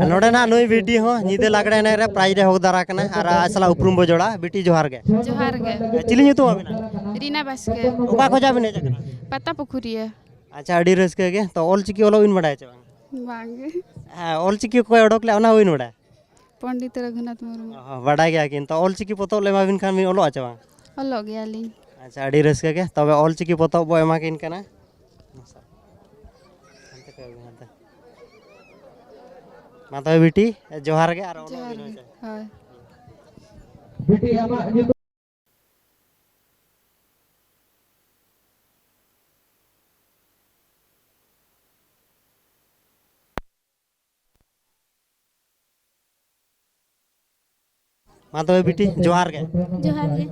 ᱟᱨ ᱱᱚᱰᱮ ᱱᱟᱜ ᱱᱩᱭ ᱵᱤᱴᱤ ᱦᱚᱸ ᱧᱤᱫᱟᱹ ᱞᱟᱜᱽᱲᱮ ᱮᱱᱮᱡ ᱨᱮ ᱯᱨᱟᱭᱤᱡᱽ ᱮ ᱦᱚᱠ ᱫᱟᱨᱟ ᱠᱟᱱᱟ ᱟᱨ ᱟᱡ ᱥᱟᱞᱟᱜ ᱩᱯᱨᱩᱢ ᱵᱚ ᱡᱚᱲᱟ᱾ ᱵᱤᱴᱤ, ᱡᱚᱦᱟᱨ ᱜᱮ᱾ ᱡᱚᱦᱟᱨ ᱜᱮ᱾ ᱪᱤᱞᱤ ᱧᱩᱛᱩᱢ ᱟᱵᱤᱱᱟᱜ? ᱨᱤᱱᱟ ᱵᱟᱥᱠᱮ᱾ ᱚᱠᱟ ᱠᱷᱚᱡᱟᱜ ᱵᱤᱱ ᱦᱮᱡ ᱟᱠᱟᱱᱟ? ᱯᱟᱛᱟ ᱯᱩᱠᱷᱩᱨᱤᱭᱟᱹ᱾ ᱟᱪᱪᱷᱟ, ᱟᱹᱰᱤ ᱨᱟᱹᱥᱠᱟᱹ ᱜᱮ᱾ ᱛᱚ, ᱚᱞᱪᱤᱠᱤ ᱚᱞᱚᱜ ᱵᱤᱱ ᱵᱟᱰᱟᱭᱟ ᱪᱮ ᱵᱟᱝ? ᱵᱟᱝ ᱜᱮ᱾ ᱦᱮᱸ, ᱚᱞᱪᱤᱠᱤ ᱚᱠᱚᱭ ᱚᱰᱚᱠ ᱞᱮᱫᱼᱟ, ᱚᱱᱟ ᱦᱚᱸ ᱵᱤᱱ ᱵᱟᱰᱟᱭᱟ? ᱯᱚᱱᱰᱤᱛ ᱨᱚᱜᱷᱩᱱᱟᱛᱷ ᱢᱩᱨᱢᱩ᱾ ᱚ, ᱵᱟᱰᱟᱭ ᱜᱮᱭᱟ ᱠᱤᱱ᱾ ᱛᱚ, ᱚᱞᱪᱤᱠᱤ ᱯᱚᱛᱚᱵ ᱞᱮ ᱮᱢᱟ ᱵᱤᱱ ᱠᱷᱟᱱ ᱵᱤᱱ ᱚᱞᱚᱜᱼᱟ ᱪᱮ ᱵᱟᱝ? ᱚᱞᱚᱜ ᱜᱮᱭᱟᱞᱤᱧ᱾ ᱟᱪᱪᱷᱟ, ᱟᱹᱰᱤ ᱨᱟᱹᱥᱠᱟᱹ ᱜᱮ᱾ ᱛᱚᱵᱮ ᱚᱞᱪᱤᱠᱤ ᱯᱚᱛᱚᱵ ᱵᱚ ᱮᱢᱟ ᱠᱤᱱ ᱠᱟᱱᱟ᱾ ᱢᱟ ᱛᱚᱵᱮ ᱵᱤᱴᱤ, ᱡᱚᱦᱟᱨ ᱜᱮ ᱟᱨ ᱚᱞᱚᱜ ᱡᱚᱦᱟᱨ ᱵᱤᱱ, ᱜᱮ᱾ ᱦᱳᱭ ᱥᱮ᱾ ᱦᱳᱭ᱾ ᱵᱤᱴᱤ, ᱟᱢᱟᱜ ᱧᱩᱛᱩᱢ? ᱢᱟ ᱛᱚᱵᱮ ᱵᱤᱴᱤ, ᱡᱚᱦᱟᱨ ᱜᱮ᱾ ᱡᱚᱦᱟᱨ ᱜᱮ᱾